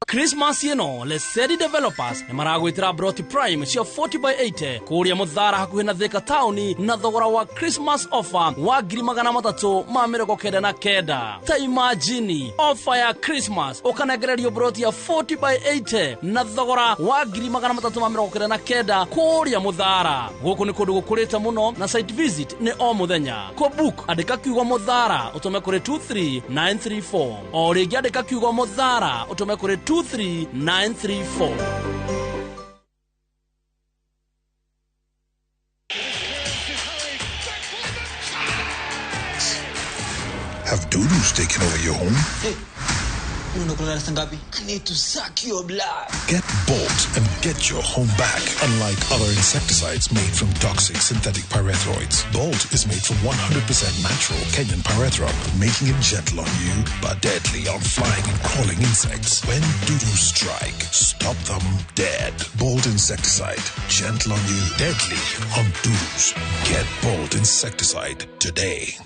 Christmas ĩno Lesedi Developers nĩ maragwĩtĩra Broti Prime cia 40x80 kũrĩa Mũthara hakuhĩ na Thika Town na thogora wa Christmas offer wa 399. Ta imagine offer ya Christmas ũkanengererio broti ya 40x80 na thogora wa 399 kũrĩa Mũthara. Gũkũ nĩ kũndũ gũkũrĩte mũno na site visit nĩ o mũthenya. Kũ book andĩka kiugo Mũthara ũtũme kũrĩ 23934. O rĩngĩ andĩka kiugo Mũthara ũtũme kũrĩ 23934. Have dudus taken over your home? Hey, I need to suck your blood. Get Bolt and get your home back. Unlike other insecticides made from toxic synthetic pyrethroids, Bolt is made from 100% natural Kenyan pyrethrum, making it gentle on you but deadly on flying and crawling insects. When dudus strike, stop them dead. Bolt insecticide, gentle on you, deadly on dudus. Get Bolt insecticide today.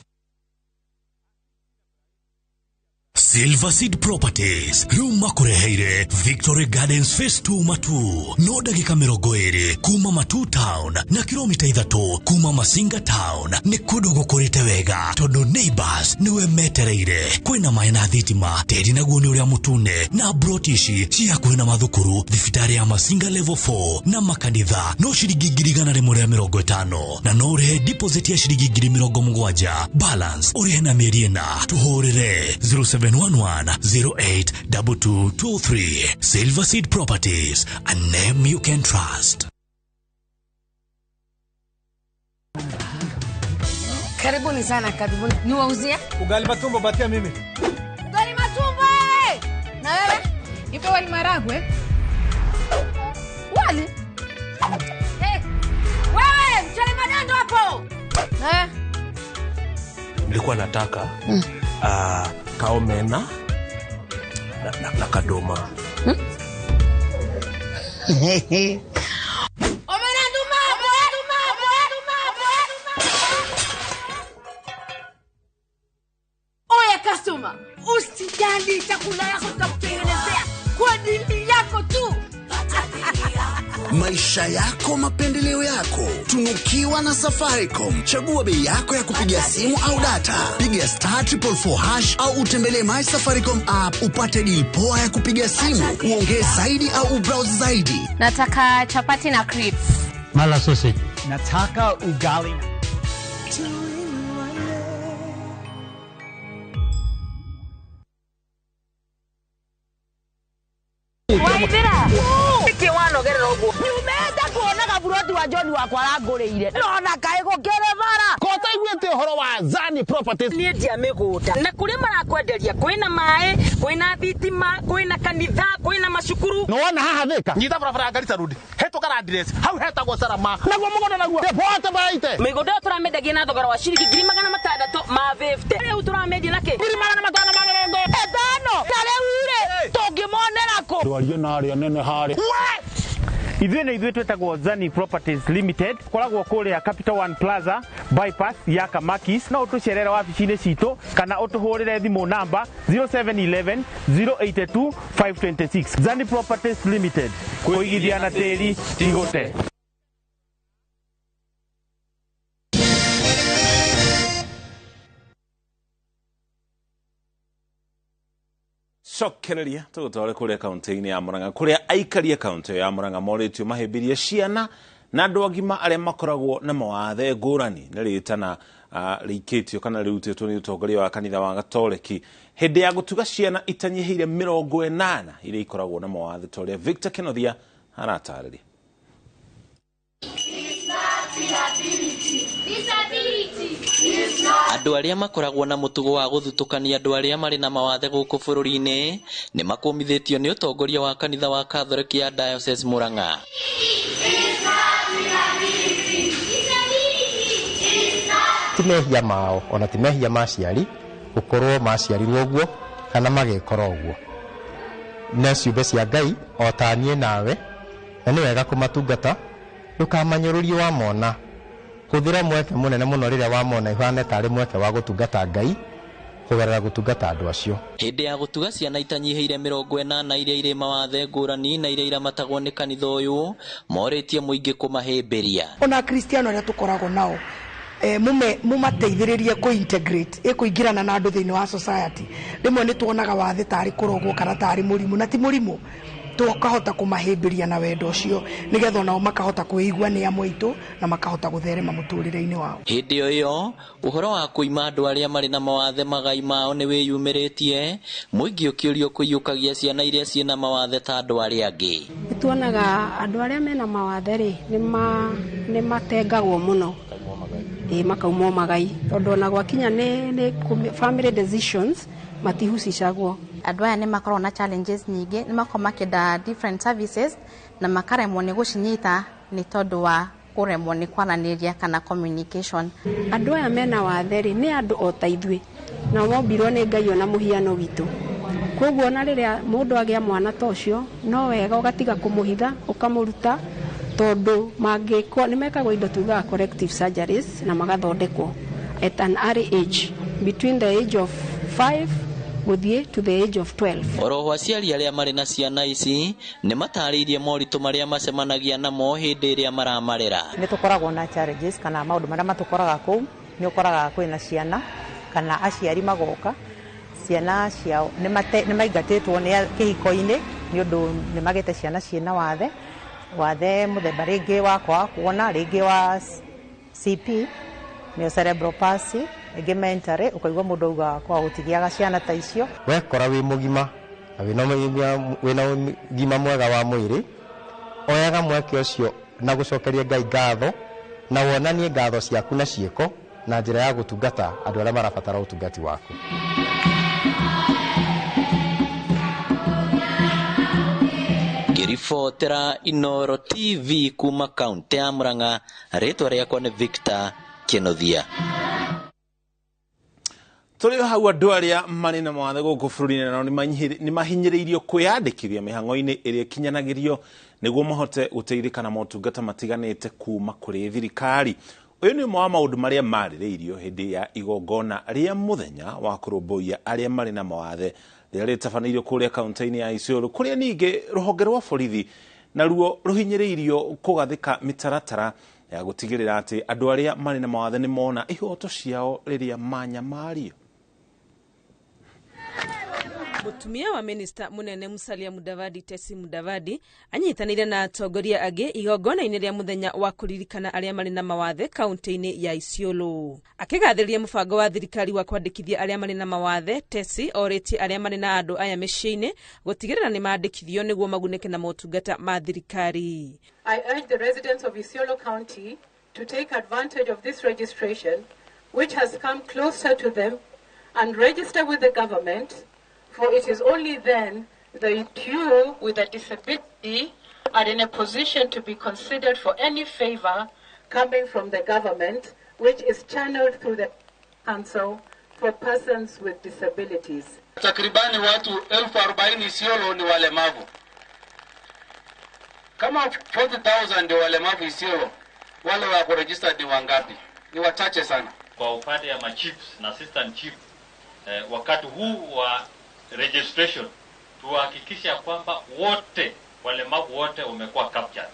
Silver Seed Properties rĩu makũreheire Victory Gardens Phase 2 Matu no ndagĩka 20 kuma Matu Town na kilomita 3 kuma Masinga Town. Nĩ kũndũ gũkũrĩte wega tondũ neighbors nĩwe metereire. Kwĩna maĩ na thitima, tĩri naguo nĩ ũrĩa mũtune na broti ici ci hakuhĩ na mathukuru, thibitarĩ ya Masinga level 4 na makanitha no ciringi 150 na no ũrĩhe deposit ya ciringi 70,000, balance ũrĩhe na mĩeri 4. Tũhũrĩre 0711 082223. Silver Seed Properties, a name you can trust. Karibuni sana, karibuni. Niwauzie? Ugali matumbo batia mimi. Ugali matumbo wewe. Na wewe? Ipo wali maragwe? Wali? Hey. Wewe, mchele madando hapo. Na wewe? Nilikuwa nataka kaomena na kadoma. Omena nduma, nduma, nduma, nduma. Oya customer, usijali, chakula yako tutakutengenezea kwa ajili yako tu. Maisha yako, mapendeleo yako. Tunukiwa na Safaricom. Chagua bei yako ya kupiga simu au data. Piga star 444 hash au utembelee My Safaricom app upate deal poa ya kupiga simu, uongee zaidi au ubrowse zaidi. Nataka chapati na crisps. Mala sausage. Nataka ugali. Waithira nĩkĩ wanogerera ũguo nyumĩte kuona gaburoti wa John wakwa arangũrĩire nona kaĩ gũkĩrĩ bara ko taiguĩte ũhoro wa Zani Properties. Niĩ ndia mĩgũnda na kũrĩa marakwenderia kwĩna maĩ, kwĩna thitima, kwĩna kanitha, kwĩna macukuru. Nĩwona haha Thĩka, nyita barabara ya Garissa Road, hĩtũka Landres, hau hetagwo Salama, naguo mũgũnda naguo bote baite. Mĩgũnda ĩyo tũramĩendagia na thogora wa ciringi 650,000. Rĩu tũramĩendia na kĩ? 550,000. Ta rĩu rĩ tũngĩmonera kũ? Ndwarie na arĩa nene harĩ Ithuĩ nĩ ithuĩ twĩtagwo Zani Properties Limited, koragwo kũrĩa Capital One Plaza bypass ya Kamakis. No ũtũcerere wabici-inĩ citũ kana ũtũhũrĩre thimũ namba 0711 082 526. Zani Properties Limited, kũigithia na tĩri ti gũte. Cokereria tũgũtware kũrĩa kaũntĩ-inĩ ya Murang'a, kũrĩa aikari a kaũntĩ ya Murang'a morĩtio mahĩmbĩrie ciana na andũ agima arĩa makoragwo na mawathe ngũrani nĩ rĩtana rĩikĩtio kana rĩrutĩtwo nĩ ũtongoria wa kanitha wa Gatoreki hĩndĩ ya gũtuga ciana itanyihĩire 80 iria ikoragwo na mawathe ta ũrĩa Victor Kenothia aratarĩria. Andũ arĩa makoragwo na mũtugo wa gũthutũkania andũ arĩa marĩ na mawathe gũkũ bũrũri-inĩ nĩ makũmithĩtio nĩ ũtongoria wa kanitha wa Catholic ya Diocese Murang'a. Ti mehia mao ona ti mehia ma aciari gũkorwo maciarirwo ũguo kana magĩkora ũguo. Nĩ ciũmbe cia Ngai o ta niĩ nawe, na nĩ wega kũmatungata. Ndũkamanyũrũrie wamona. Hũthĩra mweke mũnene mũno rĩrĩa wamona ihane tarĩ mweke wa gũtungata Ngai kũgerera gũtungata andũ acio. Hĩndĩ ya gũtuga ciana itanyihĩire 80 iria irĩ mawathe ngũrani na iria iramatagwo nĩ kanitha ũyũ morĩtie mũingĩ kũmahĩmbĩria. Ona Kristiano arĩa tũkoragwo nao mumateithĩrĩrie kũ integrate ĩkũingĩrana na andũ thĩinĩ wa society. Rĩmwe nĩ tuonaga wathe tarĩ kũrogwo kana tarĩ mũrimũ, na ti mũrimũ. Tukahota kumahĩmbĩria na wendo ũcio nĩgetha onao makahota kwĩigua nĩ amwe aitũ na makahota gũtherema mũtũrĩre-inĩ wao. Hĩndĩ o ĩyo ũhoro wa kũima andũ arĩa marĩ na mawathe magai mao nĩ wĩyumĩrĩtie, mũingĩ ũkĩũrio kũiyũkagia ciana iria ciĩna mawathe ta andũ arĩa angĩ. Nĩtuonaga andũ arĩa mena mawathe rĩ nĩ matengagwo mũno, makaumwo magai tondũ ona gwakinya nĩ family decisions matihusicagwo. Andũ aya nĩ makoragwo na challenges nyingĩ, nĩ makoragwo makĩenda different services na makaremwo nĩ gũcinyita nĩ tondũ wa kũremwo nĩ kwaranĩria kana communication. Andũ aya mena wathe rĩ nĩ andũ o ta ithuĩ na mombirwo nĩ Ngai ona mũhiano witũ. Koguo ona rĩrĩa mũndũ agĩa mwana ta ũcio no wega ũgatiga kũmũhitha ũkamũruta, tondũ mangĩkwo nĩ mekagwo indo tugaga corrective surgeries na magathondekwo at an early age between the age of 5 gũthiĩ to the age of 12. Oroho aciari arĩa marĩ na ciana ici nĩ matarĩirie moritũ marĩa macemanagia namo hĩndĩ ĩrĩa maramarera. Nĩ tũkoragwo na challenges kana maũndũ marĩa matũkoraga kũu, nĩ ũkoraga kwĩna ciana kana aciari magoka ciana ciao nĩ maingatĩtwo nĩ kĩhiko-inĩ nĩ ũndũ nĩ magĩte ciana ciĩna wathe wathe mũthemba rĩngĩ wa kwaga kuona, rĩngĩ wa CP nĩyo cerebral palsy, ĩngĩ mentally, ũkaigua mũndũ auga kwaga gũtigĩaga ciana ta icio. Wekora wĩ mũgima na wĩna ũgima mwega wa mwĩrĩ, oyaga mweke ũcio na gũcokeria Ngai ngatho na wonanie ngatho ciaku na ciĩko na njĩra ya gũtungata andũ arĩa marabatara ũtungati waku. Ngĩribotera Inooro TV kuma kaũntĩ ya Murang'a, rĩtwa rĩakwa nĩ Victor Kenothia. Tũrĩ hau andũ arĩa marĩ na mawathe gũkũ bũrũri-inĩ nao nĩ mahinyĩrĩirio kwĩyandĩkithia mĩhang'o-inĩ ĩrĩa ĩkinyanagĩrio nĩguo mahote gũteithĩka na motungata matiganĩte kuma kũrĩ thirikari. Ũyũ nĩ ũmwe wa maũndũ marĩa marĩrĩirio hĩndĩ ya igongona rĩa mũthenya wa kũrũmbũiya arĩa marĩ na mawathe rĩrĩa rĩtabanĩirio kũrĩa kaũntĩ-inĩ ya Isiolo, kũrĩa ningĩ rũhonge rwa borithi Naruo rũhinyĩrĩirio kũgathĩka mĩtaratara ya gũtigĩrĩra atĩ andũ arĩa marĩ na mawathe nĩ mona ihoto ciao rĩrĩa manyamario. Mutumia wa minista munene Musalia Mudavadi Tesi Mudavadi anyitanire na atongoria angĩ igongona-inĩ rĩa muthenya wa kũririkana arĩa marĩ na mawathe kaunti-inĩ ya Isiolo. Akĩgathĩrĩria mũbango wa thirikari wa kwandĩkithia arĩa marĩ na mawathe, Tesi orĩtie arĩa marĩ na andũ aya mĩciĩ-inĩ gũtigĩrĩra nĩ mandĩkithio nĩguo magunĩke na motungata ma thirikari. I urge the residents of Isiolo County to take advantage of this registration, which has come closer to them, and register with the government, for it is only then that you with a disability are in a position to be considered for any favor coming from the government, which is channeled through the Council for Persons with Disabilities. Takribani watu 40,000 Isiolo ni walemavu. Kama 40,000 ndio walemavu Isiolo, wale wako registered ni wangapi? Ni wachache sana. Kwa upande ya machiefs na assistant chief, wakati huu wa registration tuhakikisha kwamba wote walemavu wote wamekuwa captured.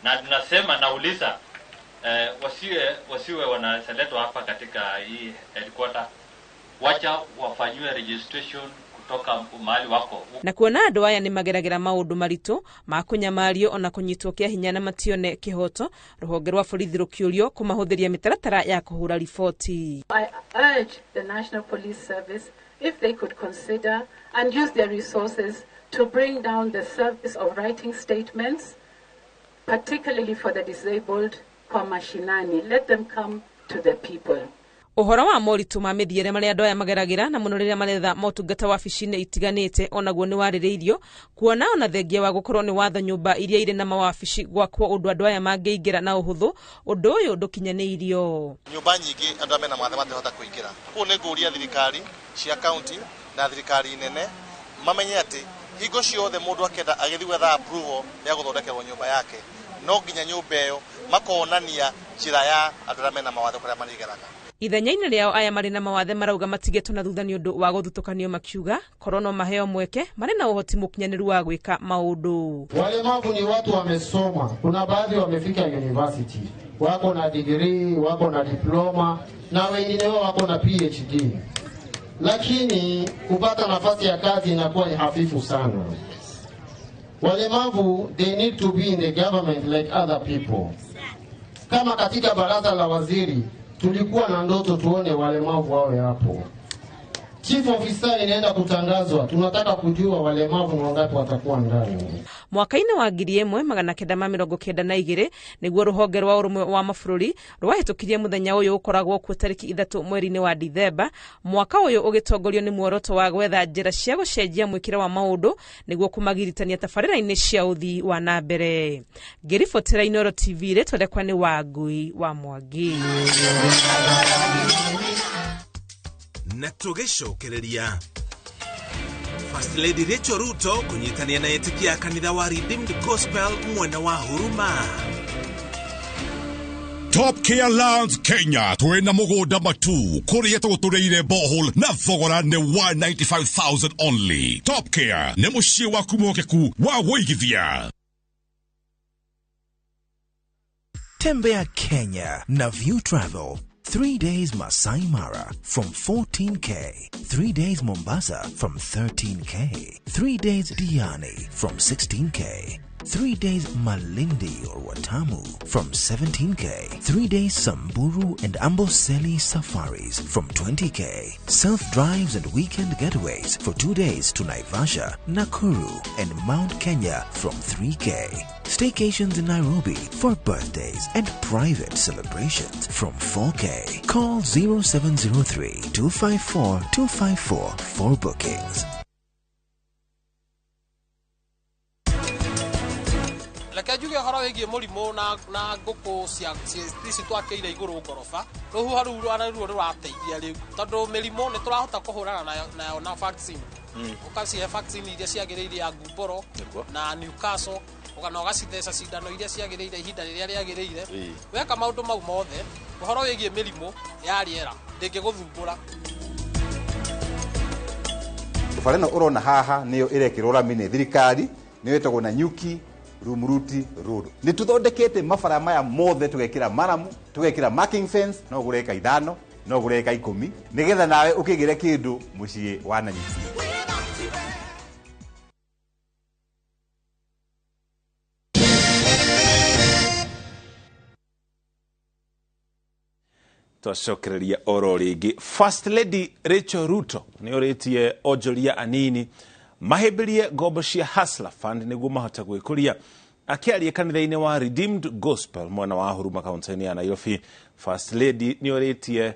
Na tunasema nauliza wasiwe wanaseletwa hapa katika hii headquarter, wacha wafanyiwe registration kutoka mahali wako. Na kuona andũ aya nĩ mageragĩra maũndũ maritũ ma kũnyamario ona kũnyitwo kĩa hinya na matione kĩhoto, rũhonge rwa borithi rũkĩũrio kũmahũthĩria mĩtaratara ya kũhũra riboti. I urge the National Police Service if they could consider and use their resources to bring down the service of writing statements, particularly for the disabled, kwa mashinani. Let them come to the people. Ũhoro wa moritũ ma mĩthiĩre marĩa andũ aya mageragĩra na mũno rĩrĩa maretha motungata wabici-inĩ itiganĩte onaguo nĩ warĩrĩirio, kuona ona thengia wa gũkorwo nĩ watho nyũmba iria irĩ na mawabici gwakwo ũndũ andũ aya mangĩingĩra na ũhũthũ, ũndũ ũyũ ndũkinyanĩirio. Nyũmba nyingĩ andũ arĩa mena mawathe matirahota kũingĩra. Kũu nĩ ngũria thirikari cia county na thirikari nene mamenye atĩ hingo ciothe mũndũ akĩenda agĩthiĩ gwetha approval ya gũthondekerwo nyũmba yake, no nginya nyũmba ĩyo makonania njĩra ya andũ arĩa mena mawathe kũrĩa marĩgeraga. Ithenya-inĩ rĩao aya marĩ na mawathe marauga matigĩtwo na thutha nĩ ũndũ wa gũthutũkanio, makiuga korwo no maheo mweke marĩ na ũhoti mũkinyanĩru wa gwĩka maũndũ. Walemavu ni watu wamesoma, kuna baadhi wamefika university, wako na degree, wako na diploma na wengine wao wako na PhD, lakini kupata nafasi ya kazi inakuwa ni hafifu sana. Walemavu, they need to be in the government like other people. Kama katika baraza la waziri tulikuwa na ndoto tuone walemavu wawe hapo. Chief officer inaenda kutangazwa, tunataka kujua walemavu wangapi watakuwa ndani. Mwaka-inĩ wa 1992 nĩguo rũhonge rwa ũrũmwe wa mabũrũri rwahĩtũkirie mũthenya ũyũ ũkoragwo kuo tarĩki 3 mweri-inĩ wa Dithemba, mwaka ũyũ ũgĩtongorio nĩ muoroto wa gwetha njĩra cia gũcenjia mwĩkĩre wa maũndũ nĩguo kũmagiritania tabarĩra-inĩ cia ũthii wa na mbere. Ngĩribotera Inooro TV, rĩtwa rĩakwa nĩ Wangui wa Mwangi. Na tũgĩcokereria First Lady Rachel Ruto kũnyitania na etĩkia kanitha wa Redeemed Gospel mwena wa Huruma. Top Care Lands Kenya twina mugunda matu kuria tugutureire borehole na thogora ni 195,000 only. Top Care ni muciĩ waku mwokeku wa wũigithia. Tembea Kenya na View Travel. 3 days Masai Mara from 14K, 3 days Mombasa from 13K, 3 days Diani from 16K, 3 days Malindi or Watamu from 17K, 3 days Samburu and Amboseli safaris from 20K, self-drives and weekend getaways for 2 days to Naivasha, Nakuru and Mount Kenya from 3K, staycations in Nairobi for birthdays and private celebrations from 4K. Call 0703 254 254 for bookings. Reke njuge ũhoro wĩgiĩ mũrimũ na ngũkũ cia ici twakĩire igũrũ ngoroba, rũhuho rũu rũa rũrateithia rĩu tondũ mĩrimũ nĩ tũrahota kũhũrana nayo na vaccine. Ũkacihe vaccine iria ciagĩrĩire ya Gumboro na Newcastle, na ũgacitheca cindano iria ciagĩrĩire ihinda rĩrĩa rĩagĩrĩire. Weka maũndũ mau mothe, ũhoro wĩgiĩ mĩrimũ ya rĩera ndĩngĩgũthumbũra. Bara ĩno ũrona haha nĩyo ĩrekĩrwo rami nĩ thirikari, nĩyo ĩtagwo Nanyuki Rumuruti Road. Nĩ tũthondekete mabara maya mothe, tũgekĩra maramu, tũgekĩra marking fence, no ũgũre eka 5, no ũgũre eka 10, nĩgetha nawe ũkĩgĩre kĩndũ mũciĩ wa Nanyuki. Twacokereria oro rĩngĩ. First Lady Rachel Ruto nĩ orĩtie onjoria anini mahĩmbĩrie ngombo cia Hustler Fund nĩguo mahote gwĩkũria. Akĩaria kanitha-inĩ wa Redeemed Gospel mwena wa Huruma kaunti-inĩ ya Nairobi, First Lady nĩ orĩtie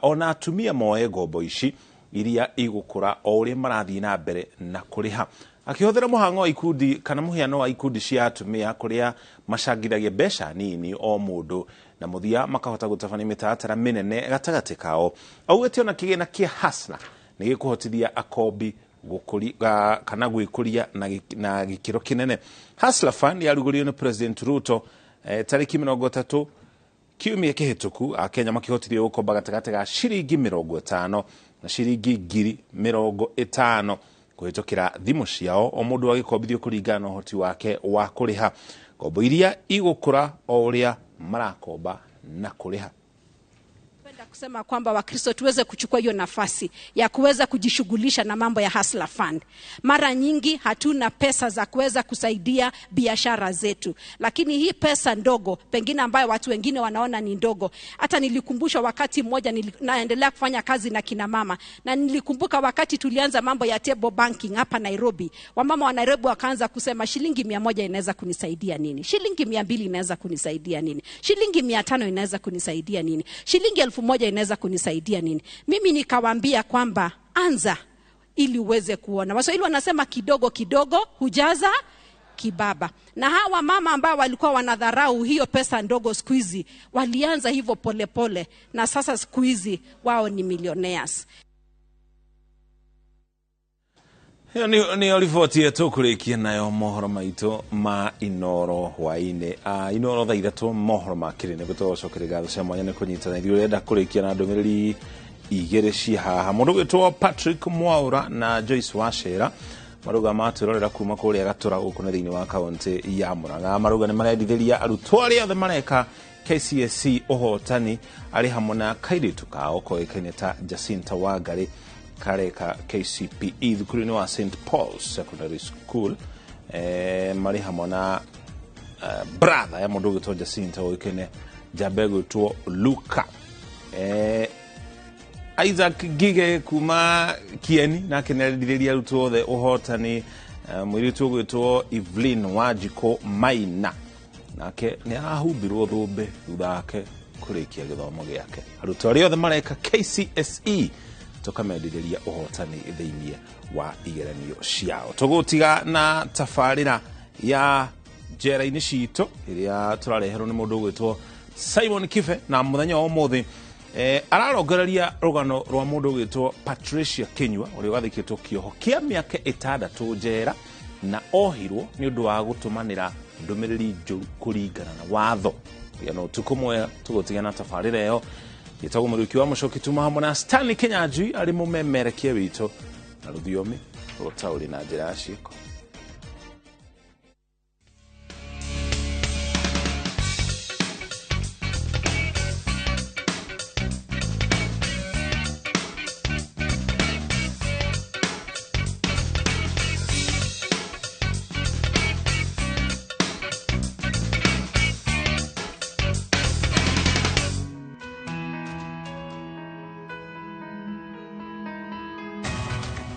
ona atumia moe ngombo ici iria igũkũra o ũrĩa marathiĩ na mbere na kũrĩha. Akĩhũthĩra mũhango wa ikundi kana mũhiano wa ikundi cia atumia kũrĩa macangithagia mbeca nini o mũndũ na mũthia makahota gũtabania mĩtaratara mĩnene gatagatĩ kao. Augĩte ona kĩgĩna kĩa Hustler nĩ gĩkũhotithia akombi kana gwĩkũria na gĩkĩro kĩnene. Hustler Fund yarugũririo nĩ President Ruto tarĩki 30 kiumia kĩhĩtũku, Akenya makĩhotithio gũkomba gatagatĩ ga ciringi 50 na ciringi 50,000 kũhĩtũkĩra thimũ ciao, o mũndũ agĩkombithio kũringana na ũhoti wake wa kũrĩha. Ngombo iria igũkũra o ũrĩa marakomba na kũrĩha. Kusema kwamba Wakristo tuweze kuchukua hiyo nafasi ya kuweza kujishughulisha na mambo ya Hustler Fund. Mara nyingi hatuna pesa za kuweza kusaidia biashara zetu, lakini hii pesa ndogo pengine ambayo watu wengine wanaona ni ndogo. Hata nilikumbusha wakati mmoja naendelea kufanya kazi na kina mama, na nilikumbuka wakati tulianza mambo ya table banking hapa Nairobi, wamama wa Nairobi wakaanza kusema shilingi 100 inaweza kunisaidia nini? Shilingi 200 inaweza kunisaidia nini? Shilingi 500 inaweza kunisaidia nini? Shilingi 1000 inaweza kunisaidia nini? Mimi nikawaambia kwamba anza ili uweze kuona. Waswahili wanasema kidogo kidogo hujaza kibaba. Na hawa mama ambao walikuwa wanadharau hiyo pesa ndogo siku hizi walianza hivyo polepole, na sasa siku hizi wao ni millionaires. Ĩyo nĩyo riboti ĩrĩa tũkũrĩkia nayo mohoro maitũ ma Inoro hwaĩ-inĩ. Inoro thaa 3 mohoro ma kĩrĩ nĩguo tũgũcokeria ngatho cia mwanya nĩ kũnyitana ithuĩ. Ũrenda kũrĩkia na ndũmĩrĩri 2 ci haha. Mũndũ ũgwĩtwo Patrick Mwaura na Joyce Wachera marauga matwĩrorera kuma kũrĩa Gatũra gũkũ na thĩinĩ wa kaũntĩ ya Murang'a. Marauga nĩ marendithĩria arutwo arĩa othe mareka KCSE ũhotani arĩ hamwe na kairĩtu kao koĩkaine ta Jacinta Wangari kareka KCPE thukuru-inĩ wa St Paul's Secondary School, marĩ hamwe na brother ya mũndũ ũgwĩtwo Jacinta ũĩkaine njamba ĩgwĩtwo Luka. Isaac Gige kuma Kieni nake nĩarendithĩria arutwo othe ũhotani. Mũirĩtu ũgwĩtwo Evelyn Wanjikũ Maina nake nĩ arahumbirwo thũmbĩ thutha wake kũrĩkia gĩthomo gĩake. Arutwo arĩa othe mareka KCSE tũkamendithĩria ũhotani thĩinĩ wa igeranio ciao. Tũgũtiga na tabarĩra ya njera-inĩ citũ ĩrĩa tũrareherwo nĩ mũndũ ũgwĩtwo Simon Kibe, na mũthenya wa ũmũthĩ ararongoreria rũgano rwa mũndũ ũgwĩtwo Patricia Kinyua ũrĩa wathĩkĩtwo kĩoho kĩa mĩaka 6 njera na ohirwo nĩ ũndũ wa gũtũmanĩra ndũmĩrĩri njũru kũringana na watho. Gĩa na ũtukũ mwega, tũgũtiga na tabarĩra ĩyo. Gĩtagwo Mũriũki wa Mũcoki, tuma hamwe na Stanley Kinyanjui arĩ mũmemerekia witũ na rũthiomi rũtaũri na njĩra ya ciĩko.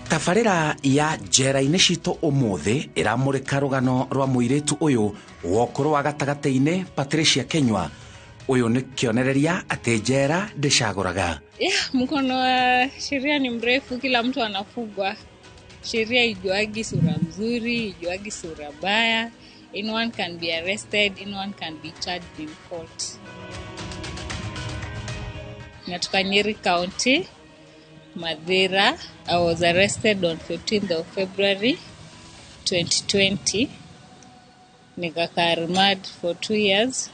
Tabarĩra ya njera-inĩ citũ ũmũthĩ ĩramũrĩka rũgano rwa mũirĩtu ũyũ wa ũkũrũ wa gatagatĩ-inĩ Patricia Kinyua. Ũyũ nĩ kĩonereria atĩ njera ndĩcagũraga. Mkono wa sheria ni mrefu, kila mtu anafugwa. Sheria ijuagi sura mzuri, ijuagi sura baya. Anyone can be arrested, anyone can be charged in court. Natoka Nyeri County, Mathira. I was arrested on 15th of February 2020. Nikakaa remand for 2 years.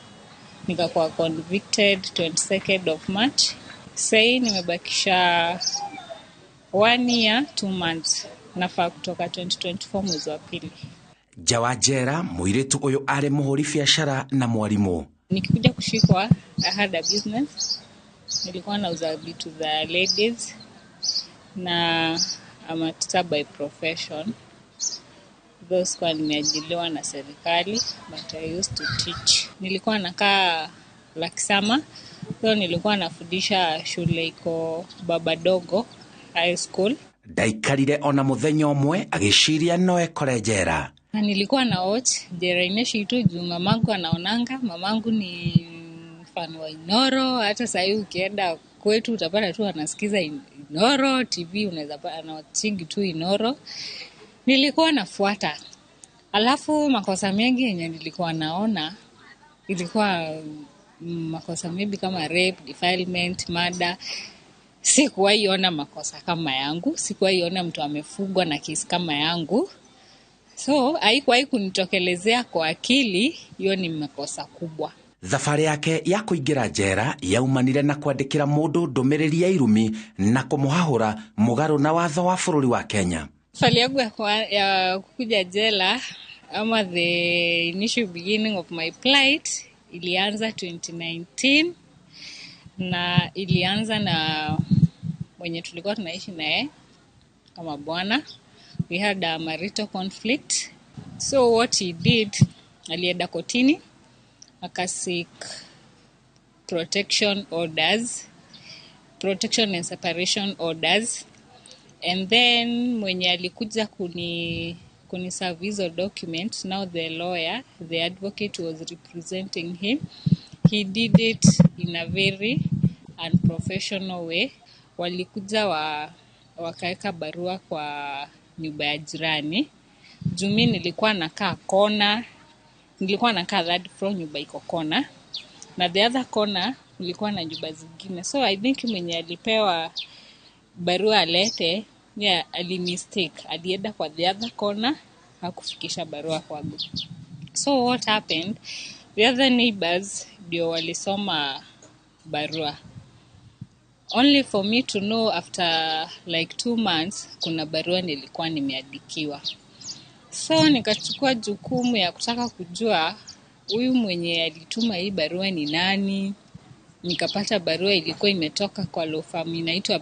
Nikakuwa convicted 22nd of March. Sai nimebakisha 1 year 2 months. Nafaa kutoka 2024 mwezi wa pili. Nja wa njera mũirĩtu ũyũ arĩ mũhũri biacara na mwarimũ. Nikikuja kushikwa, I had a business. Nilikuwa nauza vitu za ladies na I'm a teacher by profession. Though sikuwa nimeajiliwa na serikali, but I used to teach. Nilikuwa nakaa Lakisama, so nilikuwa nafundisha shule iko Babadogo High School. Ndaikarire ona muthenya ũmwe agĩciria no ekore njera. Na nilikuwa na watch jera-inĩ citu juu mamangu anaonanga. Mamangu ni mfano wa Inoro, hata sahii ukienda kwetu utapata tu anasikiza Inoro TV, unaweza pata anawatchingi tu Inoro. Nilikuwa nafuata. Alafu makosa mengi yenye nilikuwa naona ilikuwa makosa maybe kama rape, defilement, murder. Sikuwahi ona makosa kama yangu, sikuwahi ona mtu amefugwa na kesi kama yangu. So haikuwahi kunitokelezea kwa akili, hiyo ni makosa kubwa. Thabarĩ yake ya kũingĩra njera yaumanire na kwandĩkĩra mũndũ ndũmĩrĩri ya irumi na kũmũhahũra mũgarũ na watho wa bũrũri wa Kenya. Safari yangu ya kukuja jela ama the initial beginning of my plight ilianza 2019 na ilianza na mwenye tulikuwa tunaishi naye kama bwana. We had a marital conflict. So what he did, alienda kotini akaseek protection orders, protection and separation orders. And then mwenye alikuja kuniserve hizo documents, now the lawyer, the advocate was representing him. He did it in a very unprofessional way. Walikuja wakaeka barua kwa nyumba ya jirani. Juu mi nilikuwa nakaa kona, nilikuwa nakaa third floor, nyumba iko kona. Na the other corner kulikuwa na nyumba zingine. So I think mwenye alipewa barua alete, yeah, alimistake. Alienda kwa the other corner, hakufikisha barua kwangu. So what happened? The other neighbors ndio walisoma barua. Only for me to know after like 2 months kuna barua nilikuwa nimeandikiwa. So nikachukua jukumu ya kutaka kujua huyu mwenye alituma hii barua ni nani. Nikapata barua ilikuwa imetoka kwa law firm inaitwa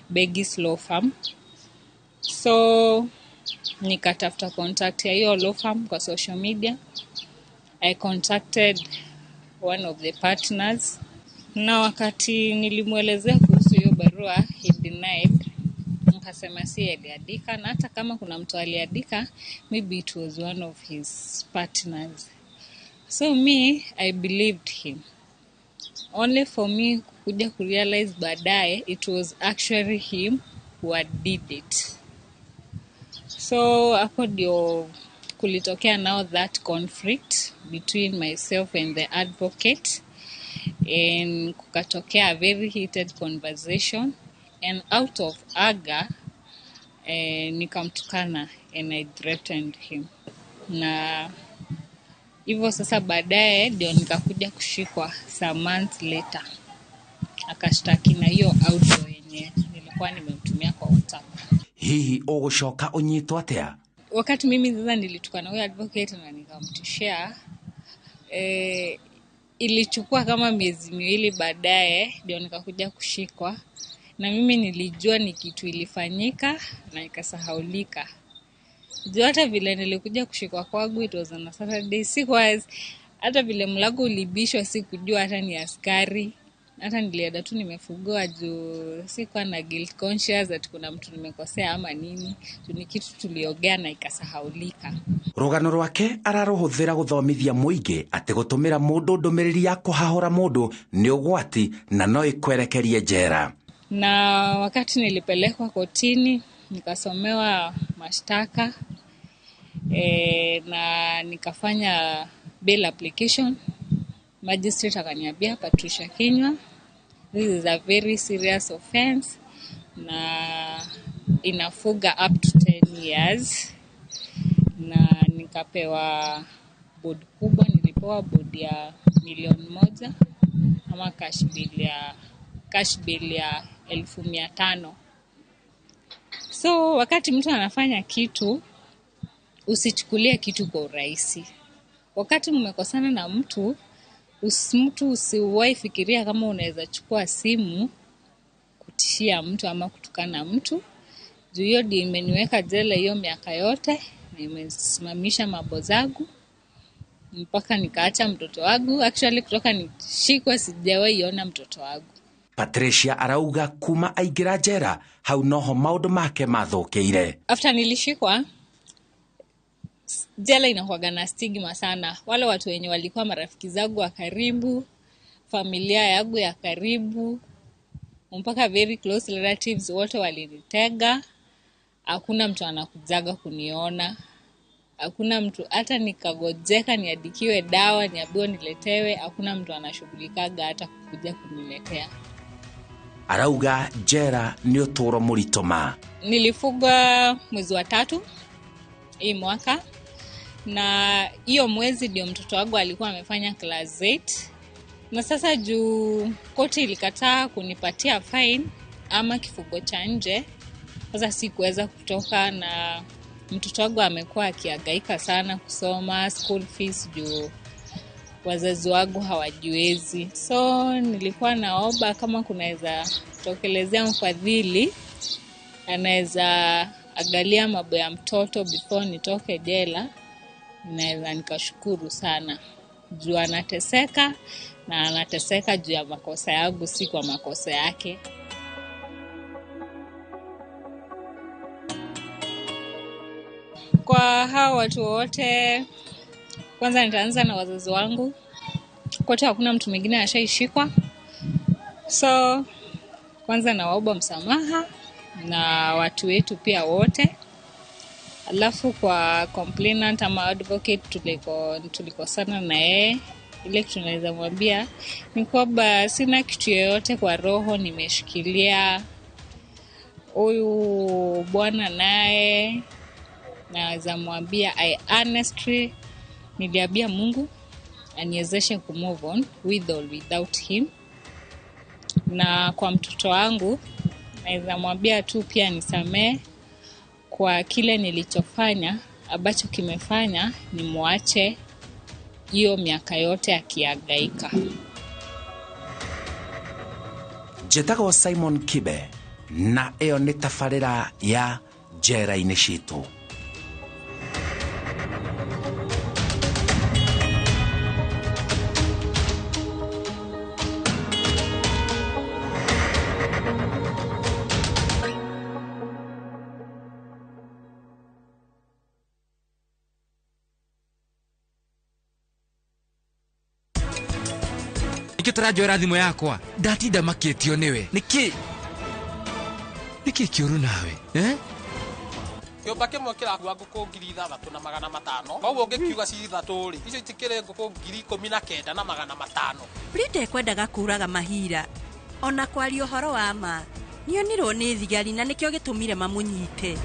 Begis Law Firm. So nikatafuta contact ya hiyo law firm kwa social media. I contacted one of the partners. Na wakati nilimuelezea kuhusu hiyo barua, he denied. Akasema si aliandika, na hata kama kuna mtu aliandika, maybe it was one of his partners. So me, I believed him. Only for me kuja kurealize baadaye it was actually him who had did it. So hapo ndio kulitokea now that conflict between myself and the advocate, and kukatokea a very heated conversation, and out of anger nikamtukana and I threatened him. Na hivyo sasa baadaye ndio nikakuja kushikwa some months later. Akashtaki na hiyo audio yenye nilikuwa nimemtumia kwa WhatsApp. Hihi ũgũcoka ũnyitwo atĩa? Wakati mimi sasa nilitukana huyo advocate na nikamtishia, ilichukua kama miezi miwili baadaye ndio nikakuja kushikwa. Na mimi nilijua ni kitu ilifanyika na ikasahaulika. Juu hata vile nilikuja kushikwa kwangu, it was on a Saturday. Sikuwa, hata vile mlango ulibishwa sikujua hata ni askari. Hata nilienda tu nimefungua juu sikuwa na guilt conscious ati kuna mtu nimekosea ama nini. Juu ni kitu tuliongea na ikasahaulika. Rũgano rwake ararũhũthĩra gũthomithia mũingĩ atĩ gũtũmĩra mũndũ ndũmĩrĩri ya kũhahũra mũndũ nĩ ũgwati na no ĩkwerekerie njera. Na wakati nilipelekwa kotini nikasomewa mashtaka, na nikafanya bail application. Magistrate akaniambia, Patricia Kinyua, this is a very serious offense na inafuga up to 10 years. Na nikapewa board kubwa, nilipewa board ya 1,000,000 ama cash bill ya 500,000. So wakati mtu anafanya kitu Usichukulie kitu kwa urahisi. Wakati mmekosana na mtu, mtu usiwahi fikiria kama unaweza chukua simu kutishia mtu ama kutukana mtu. Juu hiyo ndio imeniweka jela hiyo miaka yote na imesimamisha mambo zangu mpaka nikaacha mtoto wangu. Actually kutoka nishikwe sijawahi ona mtoto wangu. Patricia arauga kuma aingĩra njera hau noho maũndũ make mathũkĩire. After nilishikwa, jela inakuwaga na stigma sana. Wale watu wenye walikuwa marafiki zangu wa karibu, familia yangu ya karibu, mpaka very close relatives wote walinitega. Hakuna mtu anakujaga kuniona. Hakuna mtu, hata nikagojeka niandikiwe dawa, niambiwe niletewe, hakuna mtu anashughulikaga hata kukuja kuniletea. Arauga njera nĩ ũtũũro mũritũ ma. Nilifungwa mwezi wa 3 hii mwaka, na hiyo mwezi ndio mtoto wangu alikuwa amefanya class 8. Na sasa juu koti ilikataa kunipatia fine ama kifungo cha nje, sasa sikuweza kutoka, na mtoto wangu amekuwa akihangaika sana kusoma, school fees juu wazazi wangu hawajiwezi. So nilikuwa naomba kama kunaweza tokelezea mfadhili anaweza angalia mambo ya mtoto before nitoke jela, naweza nikashukuru sana. Juu anateseka, na anateseka juu ya makosa yangu, si kwa makosa yake. Kwa hao watu wote, kwanza nitaanza na wazazi wangu. Kwetu hakuna mtu mwingine ashaishikwa. So kwanza nawaomba msamaha na watu wetu pia wote. Alafu kwa complainant ama advocate tulikosana na yeye. Ile kitu naweza mwambia ni kwamba sina kitu yoyote kwa roho, nimeshikilia huyu bwana naye. Naweza mwambia I honestly niliambia Mungu aniwezeshe ku move on with or without him. Na kwa mtoto wangu naweza mwambia tu pia nisamee kwa kile nilichofanya ambacho kimefanya nimwache hiyo miaka yote akihangaika. Njĩtagwo Simon Kibe na ĩyo nĩ tabarĩra ya njera-inĩ citũ. Tũranjoera thimũ yakwa ndatinda makĩtio nĩwe nĩkĩ kĩũru nawe eh? Kĩũmba kĩmwe kĩrakua ngũkũ 6,500. Koguo ũngĩkiuga ci ithatũ rĩ, icio itikĩrĩ ngũkũ 19,500. Frida ekwendaga kũraga mahira ona kwaria ũhoro wa ma nĩonirwo nĩ thigari na nĩkĩo gĩtũmire mamũnyite.